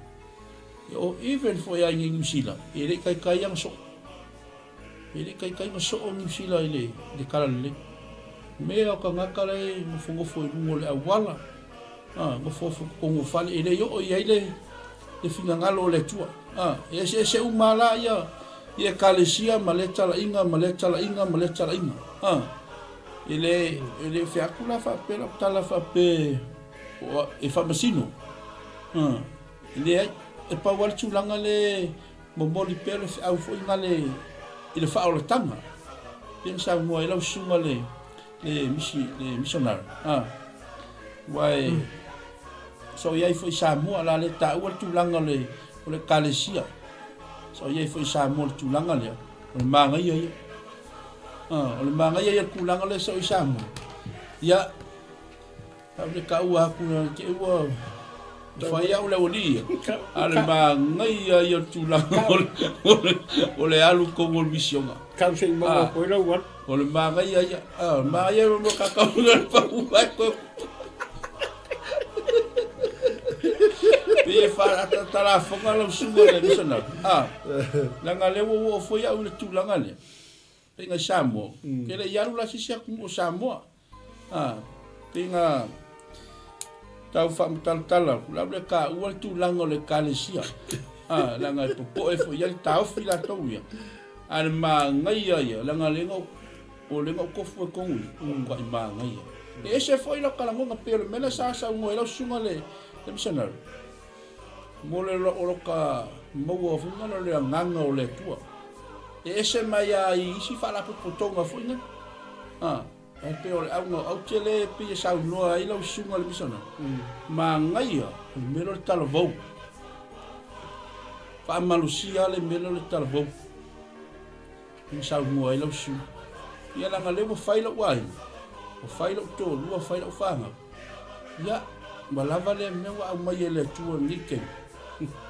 Ia o even foi lava i nei Niu Sila, e le i taitai lava ona soo. E le i taitai ona soo Niu Sila i le talalelei. Mea o tagata la e nofonofo i luga o le auala, a, nofonofo i totonu o fale, e le i oo i ai le finagalo o le Atua. A, e eseese uma lava la ia ia Ekalesia ma lea talaiga ma lea talaiga ma lea talaiga. A, e le, e le fai atu la faapea lau tala faapea e faamasino. A, e leai, e pau lava le tulaga lea Momoli pea le feau foi gale i le faaolataga, pei ona saunoa ai lau susuga le le misi le missionary a aua e sa o i ai foi i Samoa o le a le taua le tulaga o le o le Ekalesia sa o i ai foi i Samoa le tulaga lea o le manaia ia a o le manaia ia le tulaga lea sa o i Samoa ia Tau le taua atu na te ua fai au le aualii ia. A le manaia ia o le tulaga o le alu tonu o le misioga. Tau se i maua koe lau alu. O le manaia ia. A, o le manaia ia mo kakau na le pau ai koe. Pei e faatatalafoga lau susuga le missionary. A, leaga lea ua oo foi au i le tulaga lea. Pei na i Samoa, ke le i alu la se isi atunuu o Samoa. A, pei na tau faamatalatala atu, la ua le taua le tulaga o le Ekalesia. A, leaga e popoe foi i ai le taofi latou ia. A le manaia ia, leaga lea na o lea na ou tofu ai tonu ia, o matuai manaia. E ese foi lau talanoga pei o le mea lea sa saunoa ai lau susuga le missionary. Mo le o lota maua foi na o le agaga o le Atua. E ese mai lava i isi faalapotopotoga foi na. A, e pei o le auga o aute le pei e saunoa ai lau susuga le missionary. Manaia o le mea lea o le talavou. Faamalosia le mea lea o le talavou. Na saunoa ai lau susuga. Ia leaga lea ua fai lou aiga, ua fai lou toalua, fai lau fanau. Ia, ua lava lea mea ua aumai e le Atua i lenei taimi.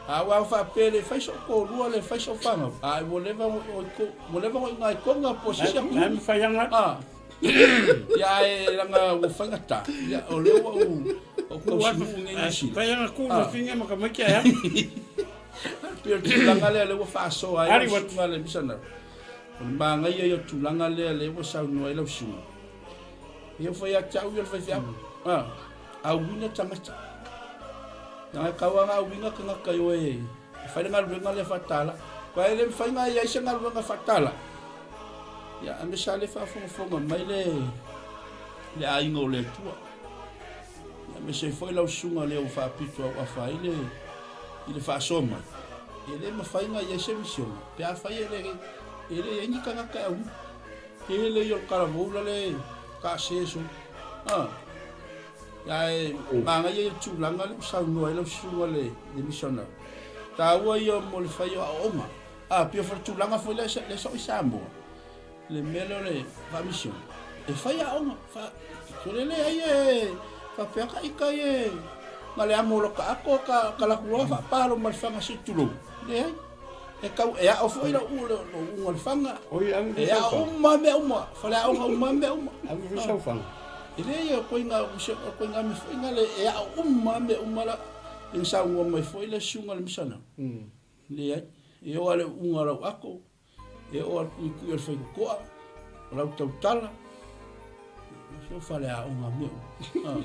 A ua faapea e le fai sou toalua, le fai sou fanau, a ua leva ua leva ona i ina i Tonga po o se isi atunuu. La e mafai lava ona Ia, ae leaga ua faigata, ia, o lea ua ou tausinuu nei i Niu Sila. Fai lava ona tuu fafine ma tamaiti ae alu. Pei o le tulaga lea lea ua faasoa ai lau susuga le missionary. O le manaia ia o le tulaga lea lea ua saunoa ai lau susuga. Ia ua fai ia te au ia le faifeau. Ah, auina tagata. Leaga e tau lava ona auina tagata e o e fai le galuega lea faatala. Aua e le mafai ona i ai se galuega faatala. Ia, aemaise lava le faafogafoga mai le le aiga o le Atua. Aemaise ai foi lau susuga lea ua faapito auafa ai le i le faasoa mai, e le mafai ona i ai se misiona pe afai e le e le i ai ni tagata e auina. Tele ia o le talavou la le taase solo. A, ae manaia ia le tulaga lea ua saunoa ai lau susuga le le missionary. Taua ia mo le fai o aoaoga. A, pei o le tulaga foi lea lea sa i Samoa. le mea lea o le faamisione, e fai aoga, fa, sole leai e faapea ka ita e na le amo o lota ato ka, ka laku loa faapalo ma le faga se i tulou. Leai. E tau, e ao foi lau u, lou uga o le faga. Oi, ave E ao uma mea uma, faleaoga uma mea uma. Ave foi sau faga. E leai, o koiga, o koiga me foi na le, e ao uma mea uma la, e saunoa mai foi le susuga le misana. Leai, e oo lava le uga o lau ato, E oo atu i kui o le faitotoa, o lau tautala, se o faleaoga mea uma.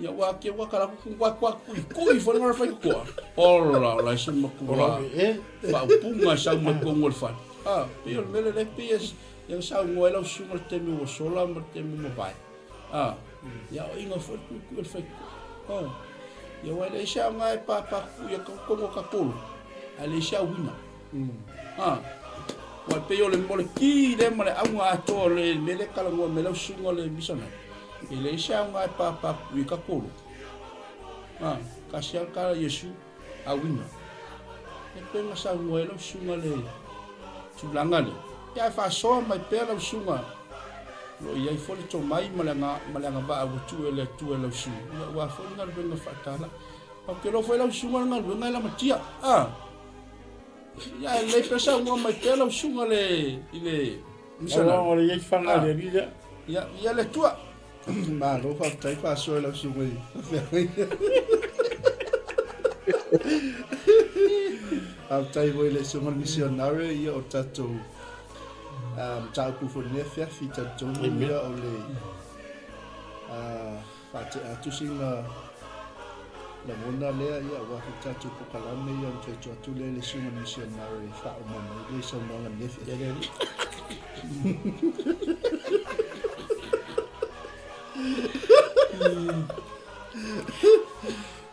Ia ua te ua kala ku kua kua kui kui fo le faitotoa. Ola ola se matua. Faaupuga e sau mai totonu o le fale. Ah, pei o le mea lea pei e e saunoa ai lau susuga i le taimi ua sola ma le taimi ua mavae. Ah, ia o inga foi le kui kui o le faitotoa. Ia aua e leai se aoga e pāpā ia kogo ka kolo, ae leai se auina. Ha. Ua e pei o le o le ki lea ma le auga atoa o le mea lea e talanoa mai lau susuga le missionary. E leai se aoga e pāpā i ka kolo. Ha. Kasi lava le tala a Iesu, auina. E pei ona saunoa ai lau susuga le tulaga lea. Ia ae faasoa mai pea lau susuga o lo o i ai foi le tomai ma le ma le agavaa ua tuu e le Atua i lau susuga, ia aua foi le galuega faatala. Ou te iloa foi lau susuga le galuega e lamatia. A. Ia ae lelei pea saunoa mai pea lau susuga le i le missionary. O le i ai fana le alii lea. Ia, ia le Atua. Malo faafetai faasoa i lau susuga i faafeagaiga. Faafetai foi i le susuga i le misionare ia o tatou mataupu foi i lenei afiafi talitonu ia o le faatea atu sina lagona lea ia aua foi tatou polokalame ia ona toe tuu atu lea i le susuga i le misionare e faauma mai le saunoaga i lenei afiafi.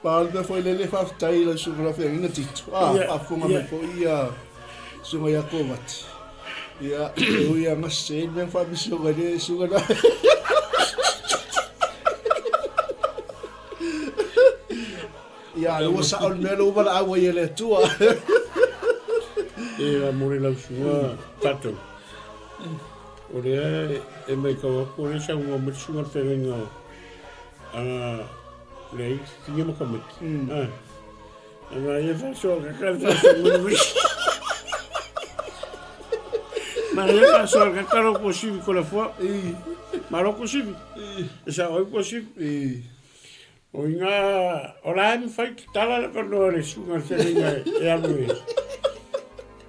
Pau le mea foi lele faafetai i lau susuga lau feagaiga Tito. Ah, faafofoga mai foi ia susuga ia Kovati. Ia, e ui lava na sese le mea na faamisioga i le susuga na. Ia, lea ua sao le mea lea ua valaau ai e le Atua. E mo le lau susuga tatou. O lea e matau atu o lea e saunoa mai le susuga i le feagaiga a leai tinge ma tamaiti. Ana ia faasoa kaka le faasoa mulimuli. Ma ia faasoa kaka lo kosivi ko la fua. Ma lo kosivi. E sa oi kosivi. O inga o la e mafai tatala le avanoa i le susuga i le feagaiga e alu e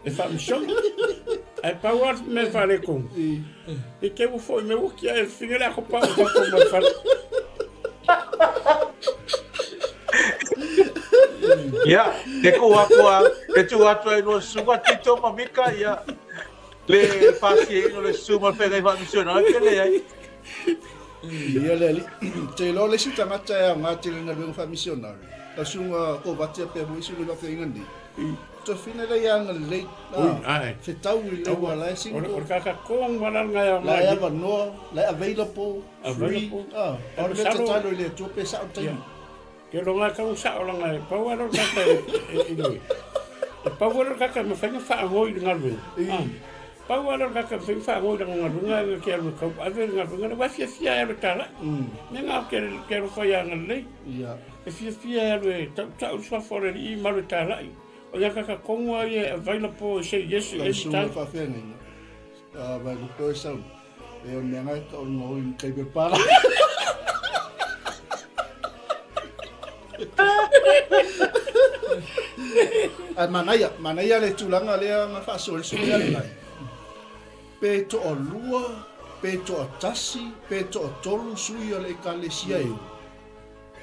e faamisiona. Ae pau lava le mea faaletonu, i te ua foi mai ua tiai e le fafine le ato pau i fafo mai le fale. Ia, e tuu atu a, e tuu atu ai lua susuga Tito ma Mika, ia, le pasiaina o le susuga i le feagaiga faamisionari pe leai. Ia le alii. Te iloa le isi tagata e aoga tele i le galuega faamisionari, lau susuga Kovati a pea foi isi feagaiga nei, tofina lea ia agalelei, fetau i le ua la e single. O le kakakong ma lala ngai aoga. La e avanoa, la e available, free. O le mea tatalo i le Atua pe sao le taimi. Ke longa kau sao langa e pau alo kaka e i le. E pau alo kaka e mawhai nga whaangoi i galuega. Pau alo kaka e mawhai nga whaangoi i galuega e ke alu kau ave i galuega le wafia fia e alu tala. Me ngā ke ke alu whai anga lei. E fia fia e alu e tau tau swa fore i malu talai. O ia kaka kongo ai e available e say yes any time. Lau whawhenga. Vai lupe o sau. E o mea ngai ka o ngoi kai pe pala. Ai manaia, manaia le tulaga lea na faasoa le sui alu nai. Pe toalua, pe toatasi, pe toatolu sui o le ekalesia e.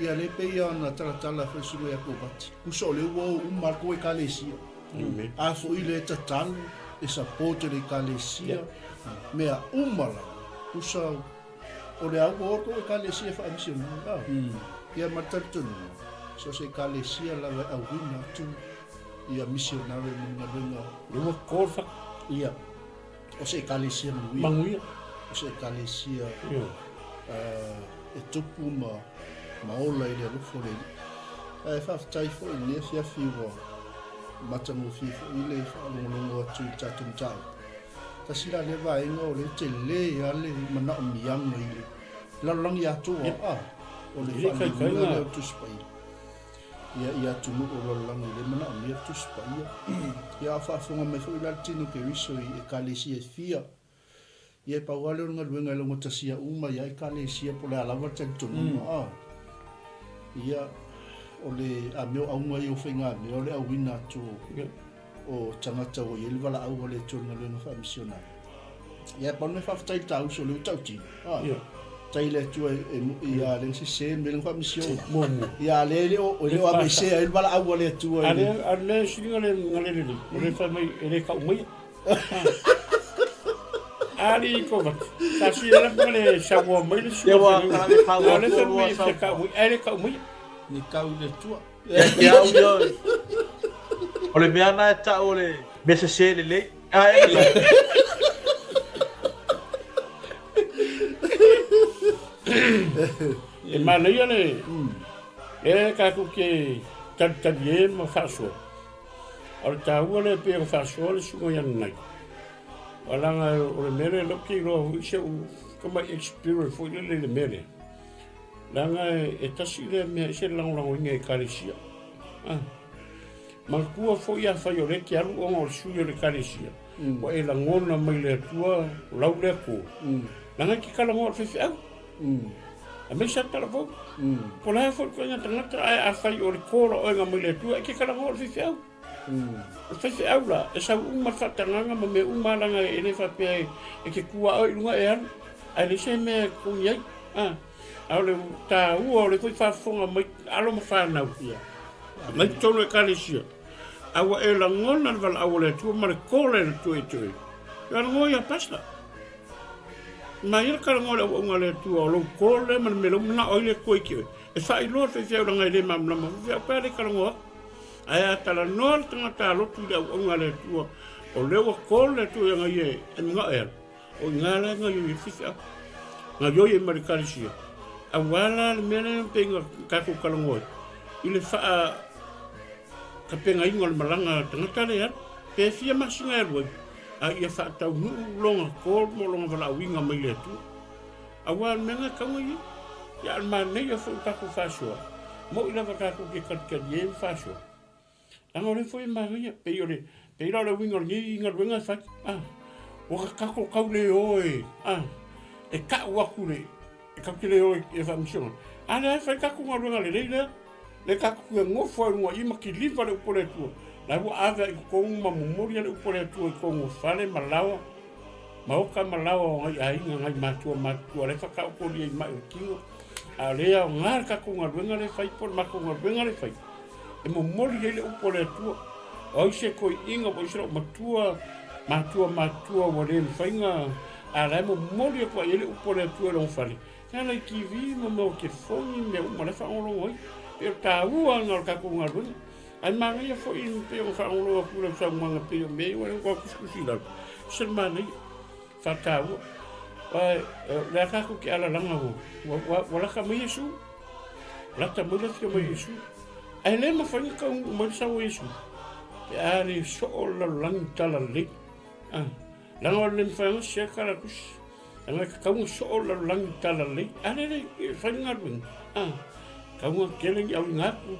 Ia le pei ona talatala foi susuga ia Kovati. Kusa o le ua o uma le kou ekalesia. A foi le tatalo, e support le ekalesia, mea uma lava. Kusa o le au o kou ekalesia e faamisionari. Ia ma le talitonuga, so se ekalesia lava e auina atu ia missionary mo le galuega. Le ua call fa. Ia. O se ekalesia manuia. Manuia. O se ekalesia e tupu ma, ma ola i le alofa o le Alii. Ae faafetai foi i lenei afiafi ua matagofie foi le faalogologo atu i le tatou mataupu. Tasi la lea vaega o lea tele lava le manaomiaga i le lalolagi atoa, a, o le faaliliuga lea o le Tusi Paia. Ia, i atunuu o lalolagi lea manaomia le Tusi Paia. Ia, a o faafofoga mai foi la le tino Keriso i Ekalesia e fia. Ia, e pau lava lea o le galuega e laugatasia uma i a Ekalesia po o le a lava le talitonuga. A, ia, o le, a mea o auga ia o faigamea o le auina atu o, o tagata ua i ai le valaau a le Atua i le galuega faamisionari. Ia, pau le mea faafetai i le ta uso o lea ua tautino. A, Ia. tai le Atua e, ia lea na sese le mea lea na faamisioga. Muamua. Ia, a lea e le o, e le o aveesea ai le valaau a le Atua i A le... lea, a le siliga le na le lelei, o le fai mai e le kau maia. Ali ko va. Sa si la ma le saunoa mai le Ia susuga ua feagaiga. kala le A o le fai fai mai lua e fia kau saunoa. mai, ae le kau maia. Ne tau i le Atua. Ia te au ia, o le mea na e tau o le mea sese lelei. Ae E manaia le e tatou te talitalie ma faasoa. O le taua lea pei ona faasoa le susuga ia Nanai. Aua leaga o le mea lea o lea ou te iloa foi si ou tamai experience foi lele i le mea lea. Leaga e tasi lea mea e ese le lagolagoina e Ekalesia. Ah. Manatua foi afai o lea e te alu ona o le sui o le Ekalesia, ua e lagona mai le Atua o lau lea ko. Leaga e te talanoa i le faifeau. Aemaise lava talavou. Po o le a foi le ituaiga tagata, ae afai o le call a oe mai le Atua, e te talanoa i le faifeau. O le faifeau la, e sau uma le faatagaga ma mea uma lava, leaga e le faapea e te tu lava oe i luga e alu, ae leai se mea e totogi ai. A o le taua o le foi faafofoga mai alo ma fanau mai totonu o Ekalesia, a ua e lagona le valaau a le Atua ma le call e le Atua ia te oe, ia lagona ia Pastor. Ma ia le talanoa i le auauga a le Atua, o lou call lea ma le mea lea ua manao ai le Atua i te oe, e faailoa le faifeau leaga e le malamalama faifeau pe a le talanoa atu. Ae a talanoa le tagata alotu i le auauga a le Atua, o lea ua call le Atua ia ia e manao e alu, o i ina la e gaoioi ai le faifeau. Gaoioi ai ma le Ekalesia. Aua la le mea lea pei ona tatou talanoa ai, i le faa tapenaina o le malaga a le tagata lea e alu, pe fia masina e alu ai, a ia faataunuu lona call mo lona valaauina mai le Atua. Aua o le mea lena e tatau ona i ai. Ia a o le manaia foi o tatou faasoa, mo'i lava tatou te talitalie ma faasoa. Leaga o lea foi e manaia, pei o le, pei la o le uiga o lenei galuega e fai, a, ua tatou tau le o e, a, e tau atu le, e tatou te le o e faamasinoga. A lea e fai tatou galuega lelei lea, lea tatou te nofo ai i luga i i ma kiliva le upu a le Atua. La ua ave ai i totonu ma momoli le upu a le Atua i totonu o fale ma laoa, Maota ma laoa o nai aiga, nai matua matutua lea e faataotolia i mai o le tino. A o lea e aoga le tatou galuega lea e fai po o le matou galuega lea e fai, e momoli ai le upu a le Atua. O ai se toeaina ua i ai se loomatua, matua matutua ua le mafai ona, a o la e momoli atu lava i ai le upu a le Atua i lona fale, e ala i TV ma mea o telefoni ma mea uma o la e faalogologo ai. E pei o le taua lena o le tatou galuega. Ae manaia foi pei ona faalogologo atu i lau saunoaga pei o mea ia ua ou tusitusi i lalo, se manaia, faataua. Aua o le a tatou te alalaga ua lata mai Iesu, lata mai le afio mai o Iesu. Ae le mafai ona taunuu mai le sau o Iesu pe a le soo le lalolagi talalelei. Leaga o le le mafai ona siaka la tusi. Leaga e tatau ona soo le lalolagi talalelei. A lele e fai le galuega. Tatau ona tele ni auiga atu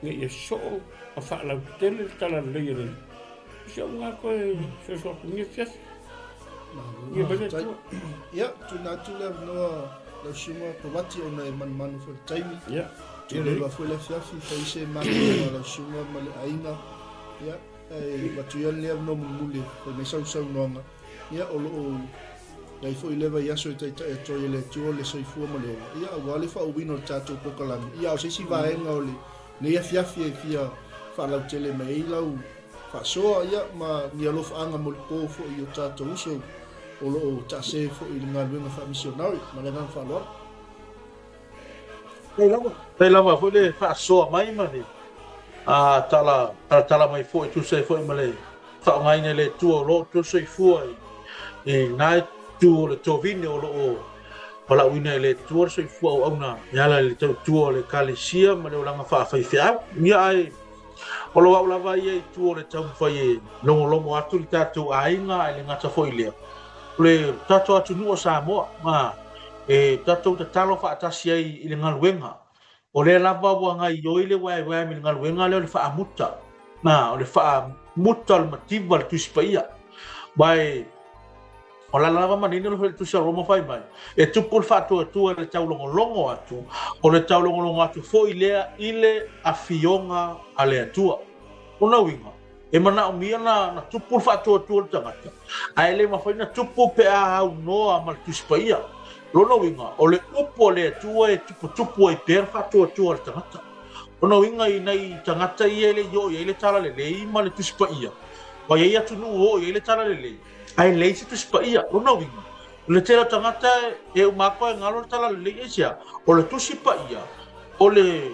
ina ia soo ma faalautele le talalelei e le Alii. O si au lena toe soso atu i lenei afiafi. Ia mai le Atua. Ia, tuuina atu le avanoa lau susuga Kovati ona e manumanu foi i le taimi. Ia. Tuleva foi le afiafi, fai se malologa a lau susuga ma le aiga. Ia, ae avatu ia lenei avanoa mulimuli e fai mai sau saunoaga. Ia, o lo o i ai foi le vaiaso e taitai atu ai e le Atua le soifua ma le ola, ia, aua le faauuina o le tatou polokalame. Ia, a o se isi vaega o lenei afiafi e fia faalautele mai ai lau faasoa, ia, ma ni alofaaga molipo foi i o tatou uso o lo o taase foi i le galuega faamisionari. Ma le agaga faaaloalo. Faafetai lava. Faafetai lava foi le faasoa mai ma le tala talatala mai foi e tusa ai foi ma le faaaogaina e le Atua o lo outou soifua i na itu o le tovine o lo o valaauina e le Atua le soifua auauna e ala i le tautua o le Ekalesia ma le olaga faafaifeau. Ia ae o lo au lava ia i tua o le taumafai e logologo atu le tatou aiga ae le gata foi i lea, o le tatou atunuu o Samoa, ma e tatou tatalo faatasi ai i le galuega. O lea lava ua gaoioi le YYM i le galuega lea o le faamuta, na, o le faamuta o le mativa le Tusi Paia. Ma e, o lala lava manino le Tusi a Roma fai mai, e tupu le faatuatua i le taulogologo atu, o le taulogologo atu foi lea i le Afioga a le Atua. Lona uiga, E manaomia na tupu le faatuatua o le tagata, ae le mafai na tupu pe a aunoa ma le Tusi Paia. Lona uiga, o le upu a le Atua e tuputupu ai pea le faatuatua a le tagata. Lona uiga i nai tagata ia e le i oo i ai le Talalelei ma le Tusi Paia, ua i ai atunuu o oo i ai le Talalelei, ae leai se Tusi Paia. Lona uiga, o le tele o tagata e uma atu ae galo le Talalelei. Aisea? O le Tusi Paia, o le.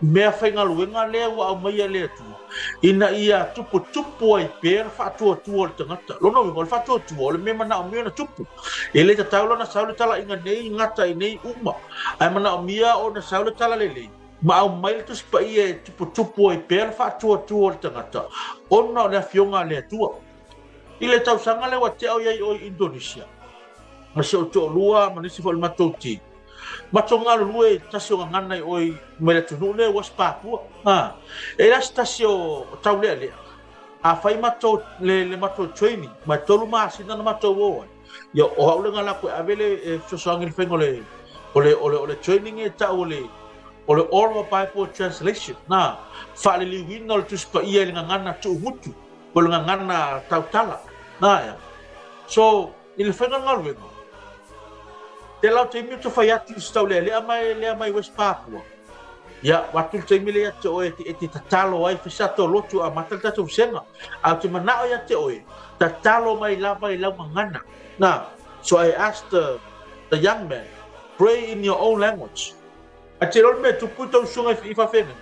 Meafaigaluega lea ua aumaia e le Atua, ina ia tuputupu ai pea le faatuatua o le tagata. Lona uiga, o le faatuatua, o le mea manaomia ona tupu. E le tatau la ona sau le talaiga nei gata i nei uma, ae manaomia ona sau le talalelei ma aumai le Tusi Paia e tuputupu ai pea le faatuatua o le tagata, ona o le Afioga a le Atua. I le tausaga lea ua tea o i ai oe i Indonesia, ma si ou toalua ma nisi foi o le matou team, Matou galulue i tasi o gagana i oi mai le atunuu lea ua Papua. Ha. E la se tasi o taulealea. A fai matou le, le matou training, mai tolu masina na matou o ai. Ia o au le ngala koe ave le e fesoasoani le faiga o le o le o le o le training e tau o le o le oral Bible translation. Na, faaliliuina o le Tusi Paia i le gagana tuumutu, po o le gagana tautala. Na ea. So, I le faiga o le galuega, tela o taimi ou te fai atu i se taulealea mai lea mai West Papua. Ia, ua atu le taimi lea ia te oe e te tatalo ai, fai se ata o lotu amata le tatou vasega. Ae ou te manao ia te oe, tatalo mai lava i lau gagana. Na, so I asked the, the young man, pray in your own language. Ae te iloa le mea e tupu i tau usuga i faafeagaiga,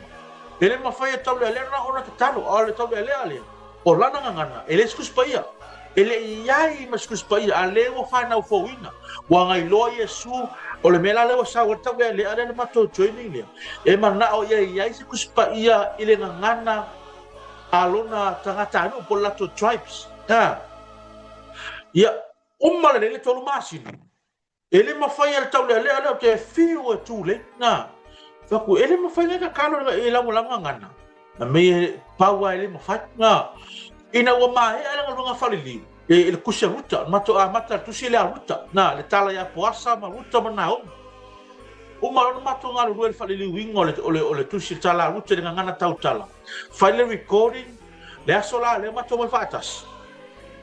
e le mafai e taulealea na ona tatalo, a o le taulealea lea, o lana gagana, e le se Tusi Paia. E le i i ai ma se Tusi Paia, a lea ua fanau fouina, ua gailoa Iesu, o le mea la lea ua sau ai le taulealea lea le matou training lea, e manao ia i ai se Tusi Paia i le gagana a lona tagatanuu po o le latou tribes. A. Ia, uma lelei le 3 masina, E le mafai e le taulealea lea ou te fiu e tu lei. Na, fai atu, e le mafai nai tatalo e lagolago gagana. Na mei e pau a e le mafai. Na, ina ua maea le galuega faaliliu, e le tusi a Ruta, matou amata le tusi lea a Ruta, na, le tala ia Poasa ma Ruta ma Naomi. Uma loa ona matou galulue i le faaliliuina o le, o le, o le tusi le tala a Ruta i le gagana tautala. Fai le recording, le aso la lea matou omai faatasi.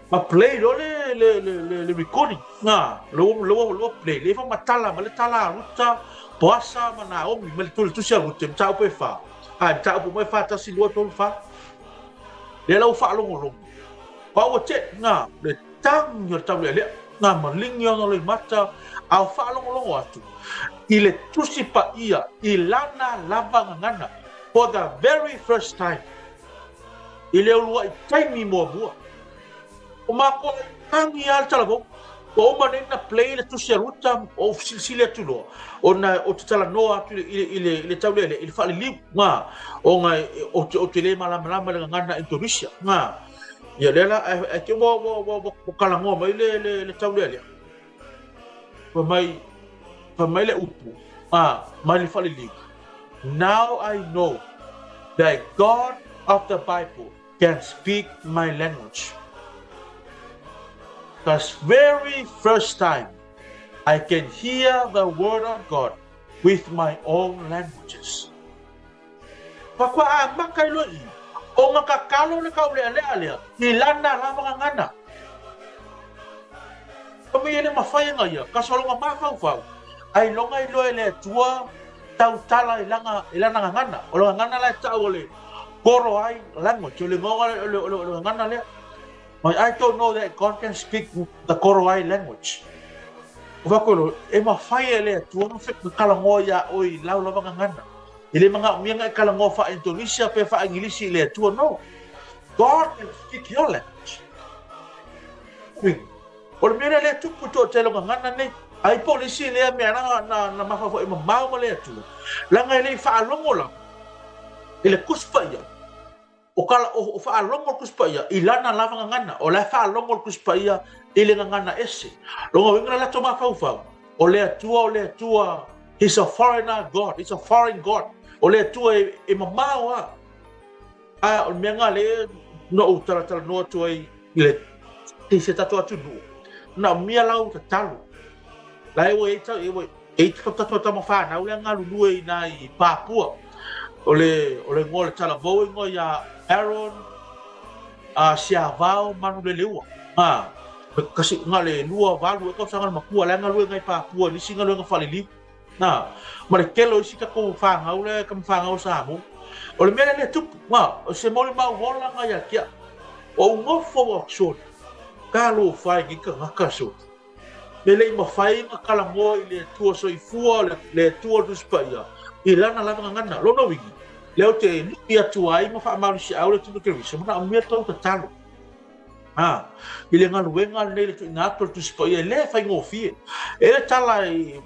Ma play loa le, le, le, le, le recording. Nga, lo, lo, lo play. Le fa matala ma le tala a Ruta, Poasa ma Naomi, ma le tuli tusi a Ruta, mataupu e fa. Ai, mataupu mai fa, tasi, lua, tolu, fa. Le lau faalogologo. Pa ua te, nga, le tangi o le taulealea. Nga, malingi ona loi mata, a o faalogologo atu. I le tusi paia, i lana lava gagana. For the very first time. I le uluai taimi muamua. O makou ai tangi lava le talavou. Ua uma nei na play le tusi a Ruta, ou fesilisili atu loa, ona ou te talanoa atu i le taulealea, i le faaliliu, nga, ona ou te le malamalama i le gagana Indonesia, nga. Ia lea la, ae te ua, ua, ua, ua talanoa mai le taulealea. Fai mai, fai mai le upu, a, mai le faaliliu, Now I know that God of the Bible can speak my language. The very first time I can hear the word of God with my own languages. Faatoa amata ai loa i i, ona tatalo le taulealea lea i lana lava gagana. Fai mai e le mafai ona ia, ka sologa mafaufau, ailoga iloa e le Atua tautala i lana, i lana gagana. O le gagana la e tau o le Korowai language, o le igoa o le, o le, o le gagana lea. But I don't know that God can speak the Korowai language. O fai atu e mafai e le Atua ona talanoa iā oe i lau lava gagana. E le manaomia ona e talanoa faa-Indonesia pe faa-Ingilisi i le Atua, no. God can speak your language. O le mea lea lea tupu i toatele o gagana nei, ai po o le isi lea mea na, na, na mafaufau e mamao ma le Atua, leaga e le i faalogo lava i le Tusi Paia. O, kala, o, o faalogo le Tusi Paia i lana lava gagana, o la e faalogo le Tusi Paia i le gagana ese. Lona uiga le latou mafaufau, o le Atua, o le Atua, He's a foreigner God, He's a foreign God. O le Atua e, e mamao lava. A o le mea lena lea na ou talatalanoa atu ai i le i se tatou atunuu, na o mia lau tatalo. La e ua i ai ua i tatou tama whanau lea galulue i nā i Papua. O le, o le ngoa le talavou e ngoa ia Aaron a Siavao Manuleleua. A, kasi nga le lua valu e kausaga le makua lea galue ngai Papua nisi galuega whaliliu. Nā, ma le tele o isi tatou whāngau lea tama whāngau o Samoa. O le mea lea lea tupu, nā, o se molimau olanga ia te au. O ou nofo au soli, talofa e nei tagata soli. Me le i mafai ona talanoa i le Atua soifua, le Atua o le Tusi Paia, i lana lava gagana. Lona uiga. Lea ou te lui atu ai ma faamalosiau le Atunuu Keriso, manaomia le tou tatalo. A, i le galuega lenei le tuuina atu o le Tusi Paia, e le faigofie. E le tala i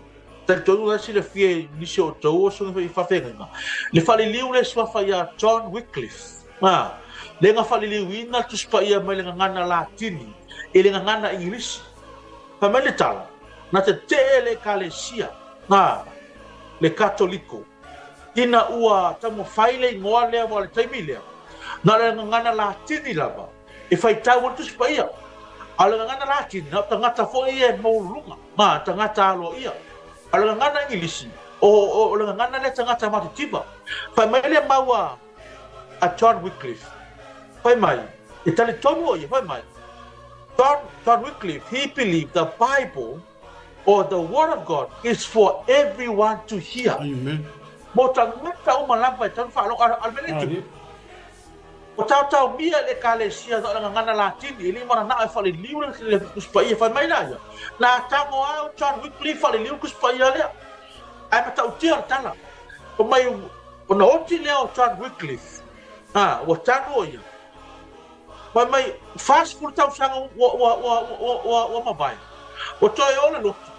talitonu la silafia i nisi o outou o susuga i faafeagaiga, le faaliliu le suafa ia John Wycliffe. A, le na faaliliuina le Tusi Paia mai le gagana Latini i le gagana Igilisi. Fai mai le tala, na tetee le Ekalesia, a, le Katoliko, ina ua taumafai le igoa lea aua o le taimi lea, na o le gagana Latini lava e faitau ai le Tusi Paia. A o le gagana Latini, na o tagata foi ia e maualuluga, ma tagata aloaia. A o le gagana Igilisi, o, o, o le gagana lea tagata matitiva. Fai mai le mau a, a John Wycliffe, fai mai, e talitonu o ia, fai mai, John, John Wycliffe, he believed the Bible or the word of God is for everyone to hear. Amen. Mo tagata uma lava e tau faalogo a le mea le O taotaomia le Ekalesia na o le gagana Latini, e le i mananao e faleliu le Tusi Paia. Fai mai la ia, na tago lava o John Wycliffe faleliu le Tusi Paia lea. Ae matautia le tala. Fai mai, ona oti lea o John Wycliffe, a, ua tanu o ia. Fai mai, 40 tausaga ua mavae, ua toe o le lotu,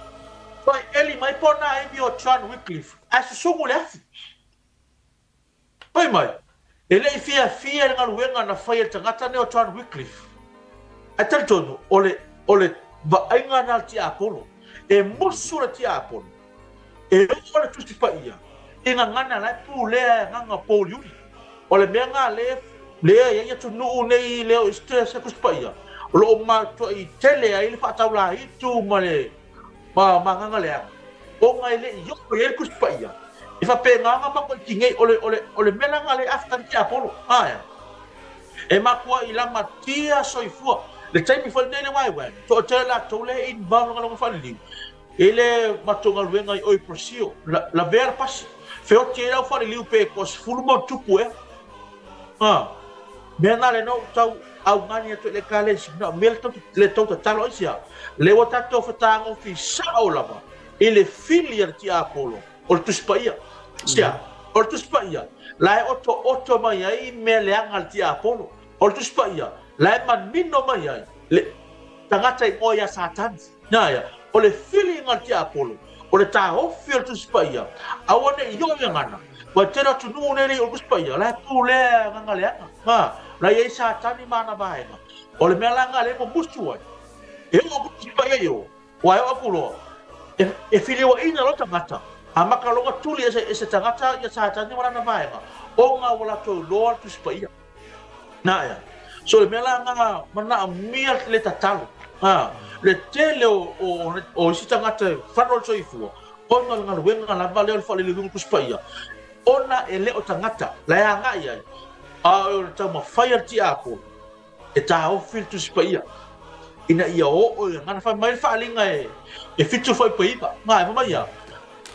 toe eli mai po o nā ivi o John Wycliffe, ae susugu le afi. Fai mai, e le i fiafia i le galuega na fai e le tagata nei o John Wycliffe. Ae talitonu, o le, o le vaaiga na a le tiapolo, e musu le tiapolo, e oo le Tusi Paia i gagana la e pulea e agaga pouliuli. O le mea na lea, lea e i ai atunuu nei lea o se Tusi Paia, o lo o matuai tele ai le faataulaitu ma le ma ma agaga leaga, ona e le i oo i ai le Tusi Paia, e faapena ona matou tingei, o le, o le, o le mea la na lea e afatali tiapolo. Ae a? E matuai lamatia soifua. Le taimi foi lenei le waewae, toatele latou lea e involve i galuega faaliliu, I le matou galuega i o i Brazil, lavea le pasi, feoti ai le aufaliliu pe toa 10 ma ona tupu ea. A, mea na lena ou tau augani atu ai le Ekalesia, na o mea le tou tatalo aisea? Lea ua tatou fetagofi sao lava i le fili a le tiapolo o le Tusi Paia. Aisea? O le Tusi Paia, la e otooto mai ai mea leaga a le tiapolo. O le Tusi Paia, la e manino mai ai le tagata igoa ia Satani. Nā ia, o le filiga o le tiapolo, o le taofi o le Tusi Paia, aua ne i oo i gagana, ua tele atunuu nei le i o le Tusi Paia, la e pulea e agaga leaga, nā, la i ai Satani ma ana vaega. O le mea la nā lea e mumusu ai, e oo atu le Tusi Paia i o, ua e oo atu loa, e, e filiuaina loa tagata, amata loa ona tuli e se, e se tagata ia Satani ma lana vaega, ona ua latou iloa le Tusi Paia. Nā ea. So le mea la ngā manaomia le tatalo. Ā, le tele o, o, o isi tagata e whano le soifua, ona o le galuega lava lea o le whaaliliuina o le Tusi Paia, ona e le o tagata la e agai ai, a o le taumafai a le tiapolo e taofi le Tusi Paia, ina ia oo i gagana. Fai mai le faaaliga e, e 7 fuaiupu e 9, ngā, e fai mai ia,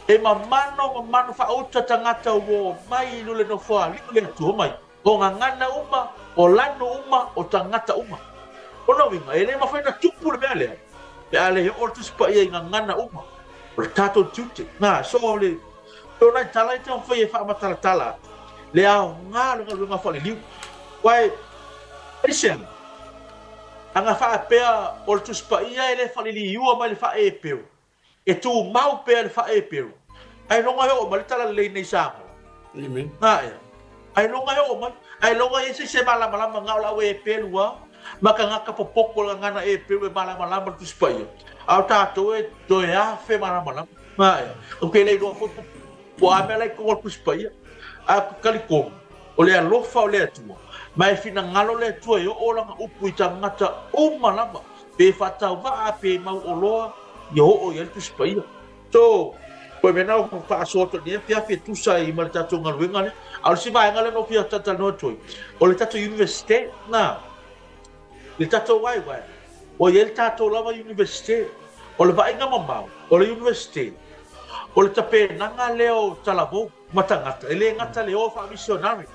e mamano mamano faauta tagata ua omai i le nofoalii o le Atua mai, O gagana uma, o lanu uma, o tagata uma. O lona uiga, e le mafai ona tupu le mea lea, pe a le oo le Tusi Paia i gagana uma. O le tatou tiute. Na, so o le, o nai tala ia taumafai e faamatalatala atu, le aoga o le galuega faaliliu. Aua e, aisea, ana faapea o le Tusi Paia e le faaliliua mai le faa-Epeu, E tumau pea le faaepeu, ailoga e oo mai le talalelei nei i Samoa. Amen. Nā ea. Ailoga e oo mai. Ailoga e i ai se isi e malamalama na o le au epelu lava, ma tagata popoto le gagana epelu e malamalama le Tusi Paia. A o tatou e toe afe malamalama. Nā ea. Ou te le iloa foi po o a mea la i totonu o le Tusi Paia. Ae ou te talitonu, o le alofa o le Atua, ma e finagalo le Atua e oo lana upu i tagata uma lava. Pe faatauvaa pe mau oloa ia oo i ai le Tusi Paia. So, koe mea na o faasoa atu nei afiafi e tusa ai ma le tatou galuega lea. A o le isi vaega lea na ou fia talatalanoa atu ai, o le tatou Universite, na, le tatou waiwai, ua i ai le tatou lava Universite. O le vaaiga mamao, o le Universite, o le tapenaga lea o talavou ma tagata, e le gata le o faamisionare,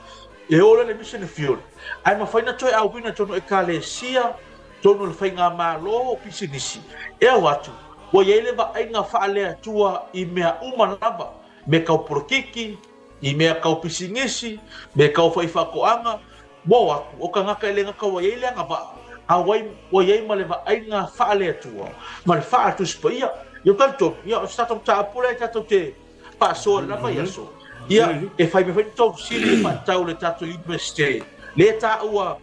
e o lea i le mission field, ae mafai ona toe auina i totonu o Ekalesia, totonu o le faigamalo o pisinisi, e ao atu, ua i ai le vaaiga faale-Atua i mea uma lava, mea tau polokiki, I mea kau pisinisi, mea kau fai faatoaga, ua o atu, o tagata e le gata ua i ai le agavaa, a ua ua i ai ma le vaaiga faale-Atua, ma le faale-Tusi Paia. Ia, ou talitonu, ia, o se tatou mataupu lea tatou te faasoa i lena vaiaso, ia, e fai mai foi ni tou fesili e faatatau i le tatou Universite, lea e taua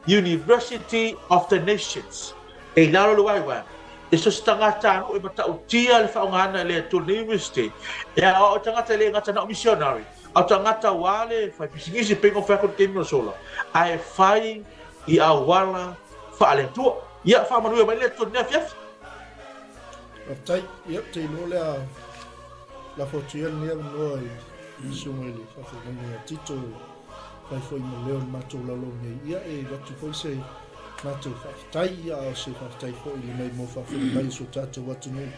University of the Nations, e i lalo o le YWAM, e so o se tagatanuu e matautia le faaaogaina e le Atua i lenei Universite, e aoao i tagata e le gata na o misionari, a o tagata ua le fai pisinisi, pei ona fai atu i le taimi ua sola, ae fai i auala faale-Atua. Ia, faamanuia mai le Atua i lenei afiafi. Faafetai. Ia, ou te iloa o le a lafo atu ia lenei avanoa i le Susuga i le Faafeagaiga ia Tito e fai foi ma leo i le matou laolao nei. Ia, e avatu foi se matou faafetai, ia, a o se faafetai foi i le maimoa faafofoga mai o si o tatou atunuu.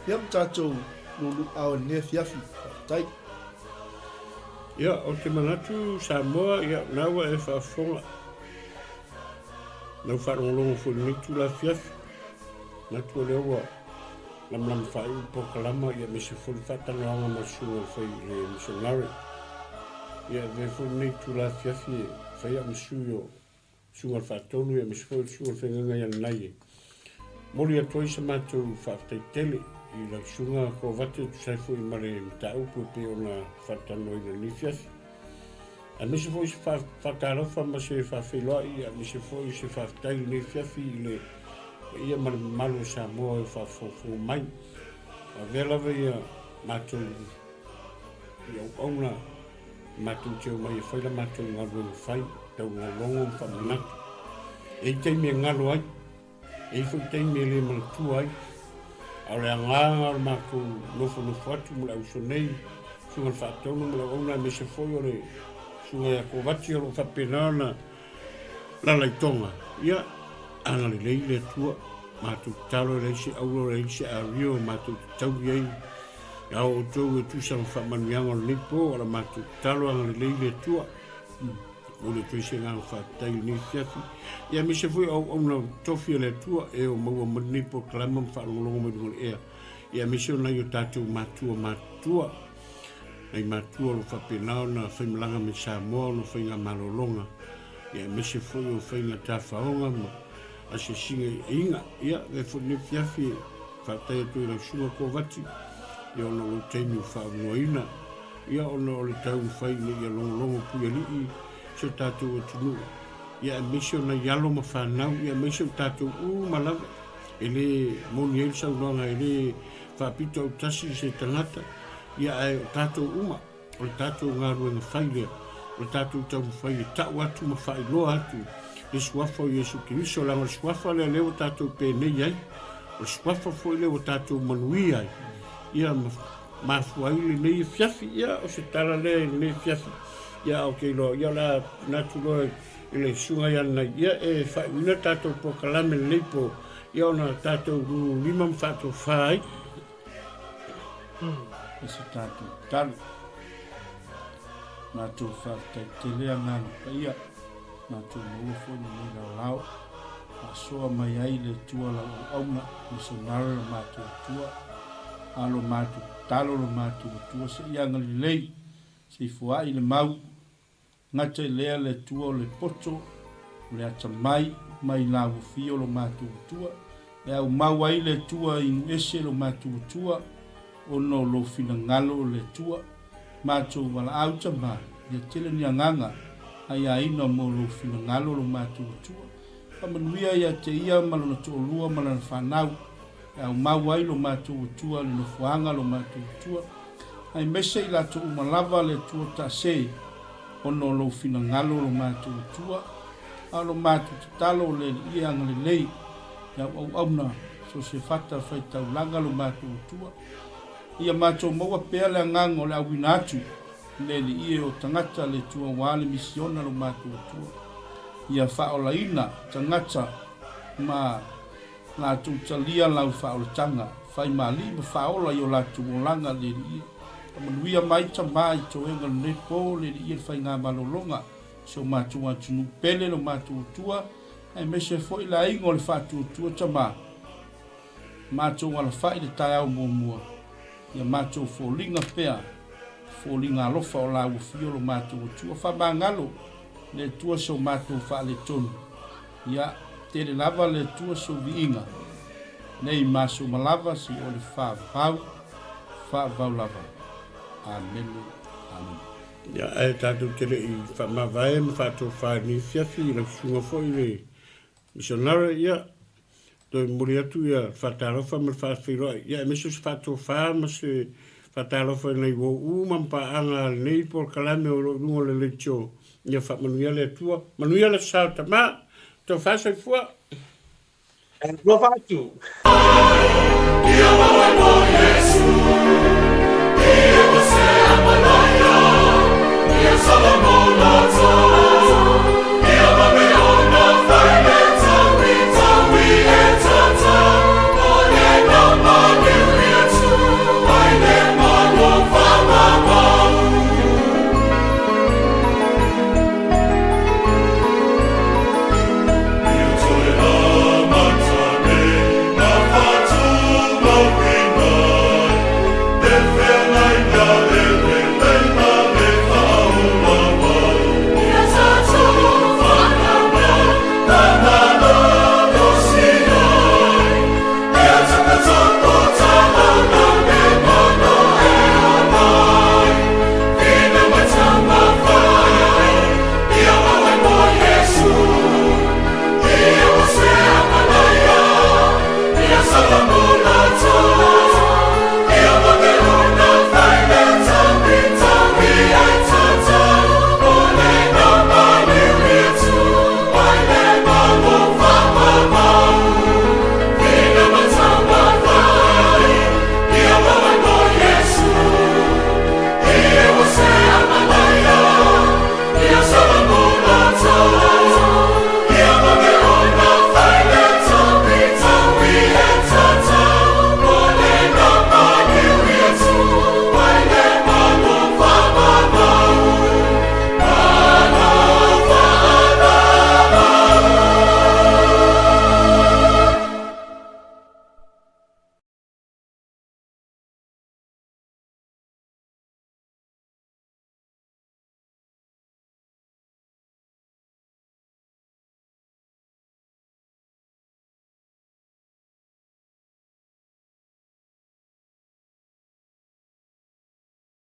Ia, ma tatou luuluuao i lenei afiafi. Faafetai. Ia, ou te manatu Samoa, ia, o lena ua e faafofoga, lau faalogologo foi i lenei itula afiafi. Manatu o lea ua lamalama faaiu le polokalama, ia aemaise foi le faatalanoaga ma le susuga i le fai i le missionary. Ia, e avea foi lenei itula afiafi e fai au ma sui o Susuga i le Faatonu, ia aemaise foi o le Susuga i le Faigaga ia Nanai e momoli atu ai sa matou faafetai tele i lau Susuga Kovate e tusa ai foi ma le mataupu e pei ona faatalanoaina i lenei afiafi. Aemaise foi se faatalofa ma se faafeiloai, aemaise foi se faafetai i lenei afiafi i le paia ma le mamalu o Samoa e faafogafoga mai. Avea lava ia matou i auauna matou te omai e fai la matou galuega fai, taugologo ma faamanatu. E i ai taimi e galo ai, E i ai foi taimi e le manatua ai, a o le agaga o le matou nofonofo atu ma le auso nei, Susuga i le Faatonu ma le auauna aemaise foi o le Susuga ia Kovati o lo o faapena ona lala i Tonga, ia, agalelei le Atua, matou tatalo e leai se auro, e leai se ario matou te taui ai a o outou e tusa ma faamanuiaga o lenei po, a o la matou tatalo agalelei le Atua. Momoli atu ai se agaga faafetai i lenei afiafi, ia aemaise foi o auauna tofi a le Atua e o maua mai lenei polokalame ma faalogologo mai luga o le ea, ia aemaise o nai o tatou matua matutua, nai matua o lo o faapena ona faimalaga mai Samoa ona o faiga malologa, ia aemaise foi o faiga tafaoga ma asiasiga i aiga. Ia, avea foi lenei afiafi e faafetai atu ai i lau Susuga Kovati, ia ona o lou taimi ua faaavanoaina. Ia ona o le taumafai ina ia logologo puialii si o tatou atunuu, ia aemaise o nai alo ma fanau, ia aemaise o tatou uma lava. E le moni ai le saunoaga, e le faapito autasi se tagata, ia ae o tatou uma, o le tatou galuega fai lea, o le tatou taumafai e tau atu ma faailoa atu le suafa o Iesu Keriso, leaga o le suafa lea lea ua tatou penei ai, o le suafa foi lea ua tatou manuia ai, ia ma mafua ai lenei afiafi. Ia, o se tala lea i lenei afiafi. Ia, ae ou te iloa, ia o le a tuuina atu loa i le susuga ia Nanai, ia, e faaiuina le tatou polokalame i lenei po, ia ona tatou lululima ma faatofa ai. I se tatou tatalo. Matou faafetai tele Agaga Paia. Matou maua foi lenei laolao. Faasoa mai ai le Atua lau auauna, misionare lo matou Atua. A lo matou tatalo lo matou Atua se i agalelei, se i foai le mau. Gata i lea le Atua o le poto, o le atamai, mai lauofio lo matou Atua. E aumau ai le Atua inu ese lo matou Atua, ona o lou finagalo o le Atua. Matou valaau tama, ia tele ni agaga aiaina mo lou finagalo lo matou Atua. Faamanuia ia te ia ma lona toalua ma lana fanau, e aumau ai lo matou Atua le nofoaga lo matou Atua, aemaise i latou uma lava le Atua taase, ona o lou finagalo lo matou Atua. A o lo matou tatalo o le Alii e agalelei i au auauna so o se fata faitaulaga lo matou Atua. Ia matou maua pea le agaga o le auina atu i le Alii e o tagata le Atua aua le misiona lo matou Atua. Ia faaolaina tagata ma latou talia lau faaolataga, fai ma alii ma faaola i o latou olaga le Alii. Faamanuia mai Tama i toega o lenei po le Alii e le faigamalologa si o matou atunuu pele lo matou Atua, aemaise foi le aiga o le Faatuatua Tama. Matou alafai i le taeao muamua, ia matou foliga pea. Foliga alofa o la ua fio lo matou Atua. Faamagalo le Atua so matou faaletonu. Ia, tele lava le Atua sou viiga nei ma aso uma lava sei o le faavavau, faavavau lava. Amene. Amene. Ia, ae tatou te le i faamavae ma faatofa i lenei afiafi i lau susuga foi i le misionare, ia, Toe momoli atu ia le faatalofa ma le faafeiloai, ia aemaise o se faatofa ma se faatalofa i nai uo uma ma paaga a lenei polokalame o lo o i luga o le leitio. Ia faamanuia le Atua. Manuia le Aso Sa o Tama. Tofa soifua. Alofa atu.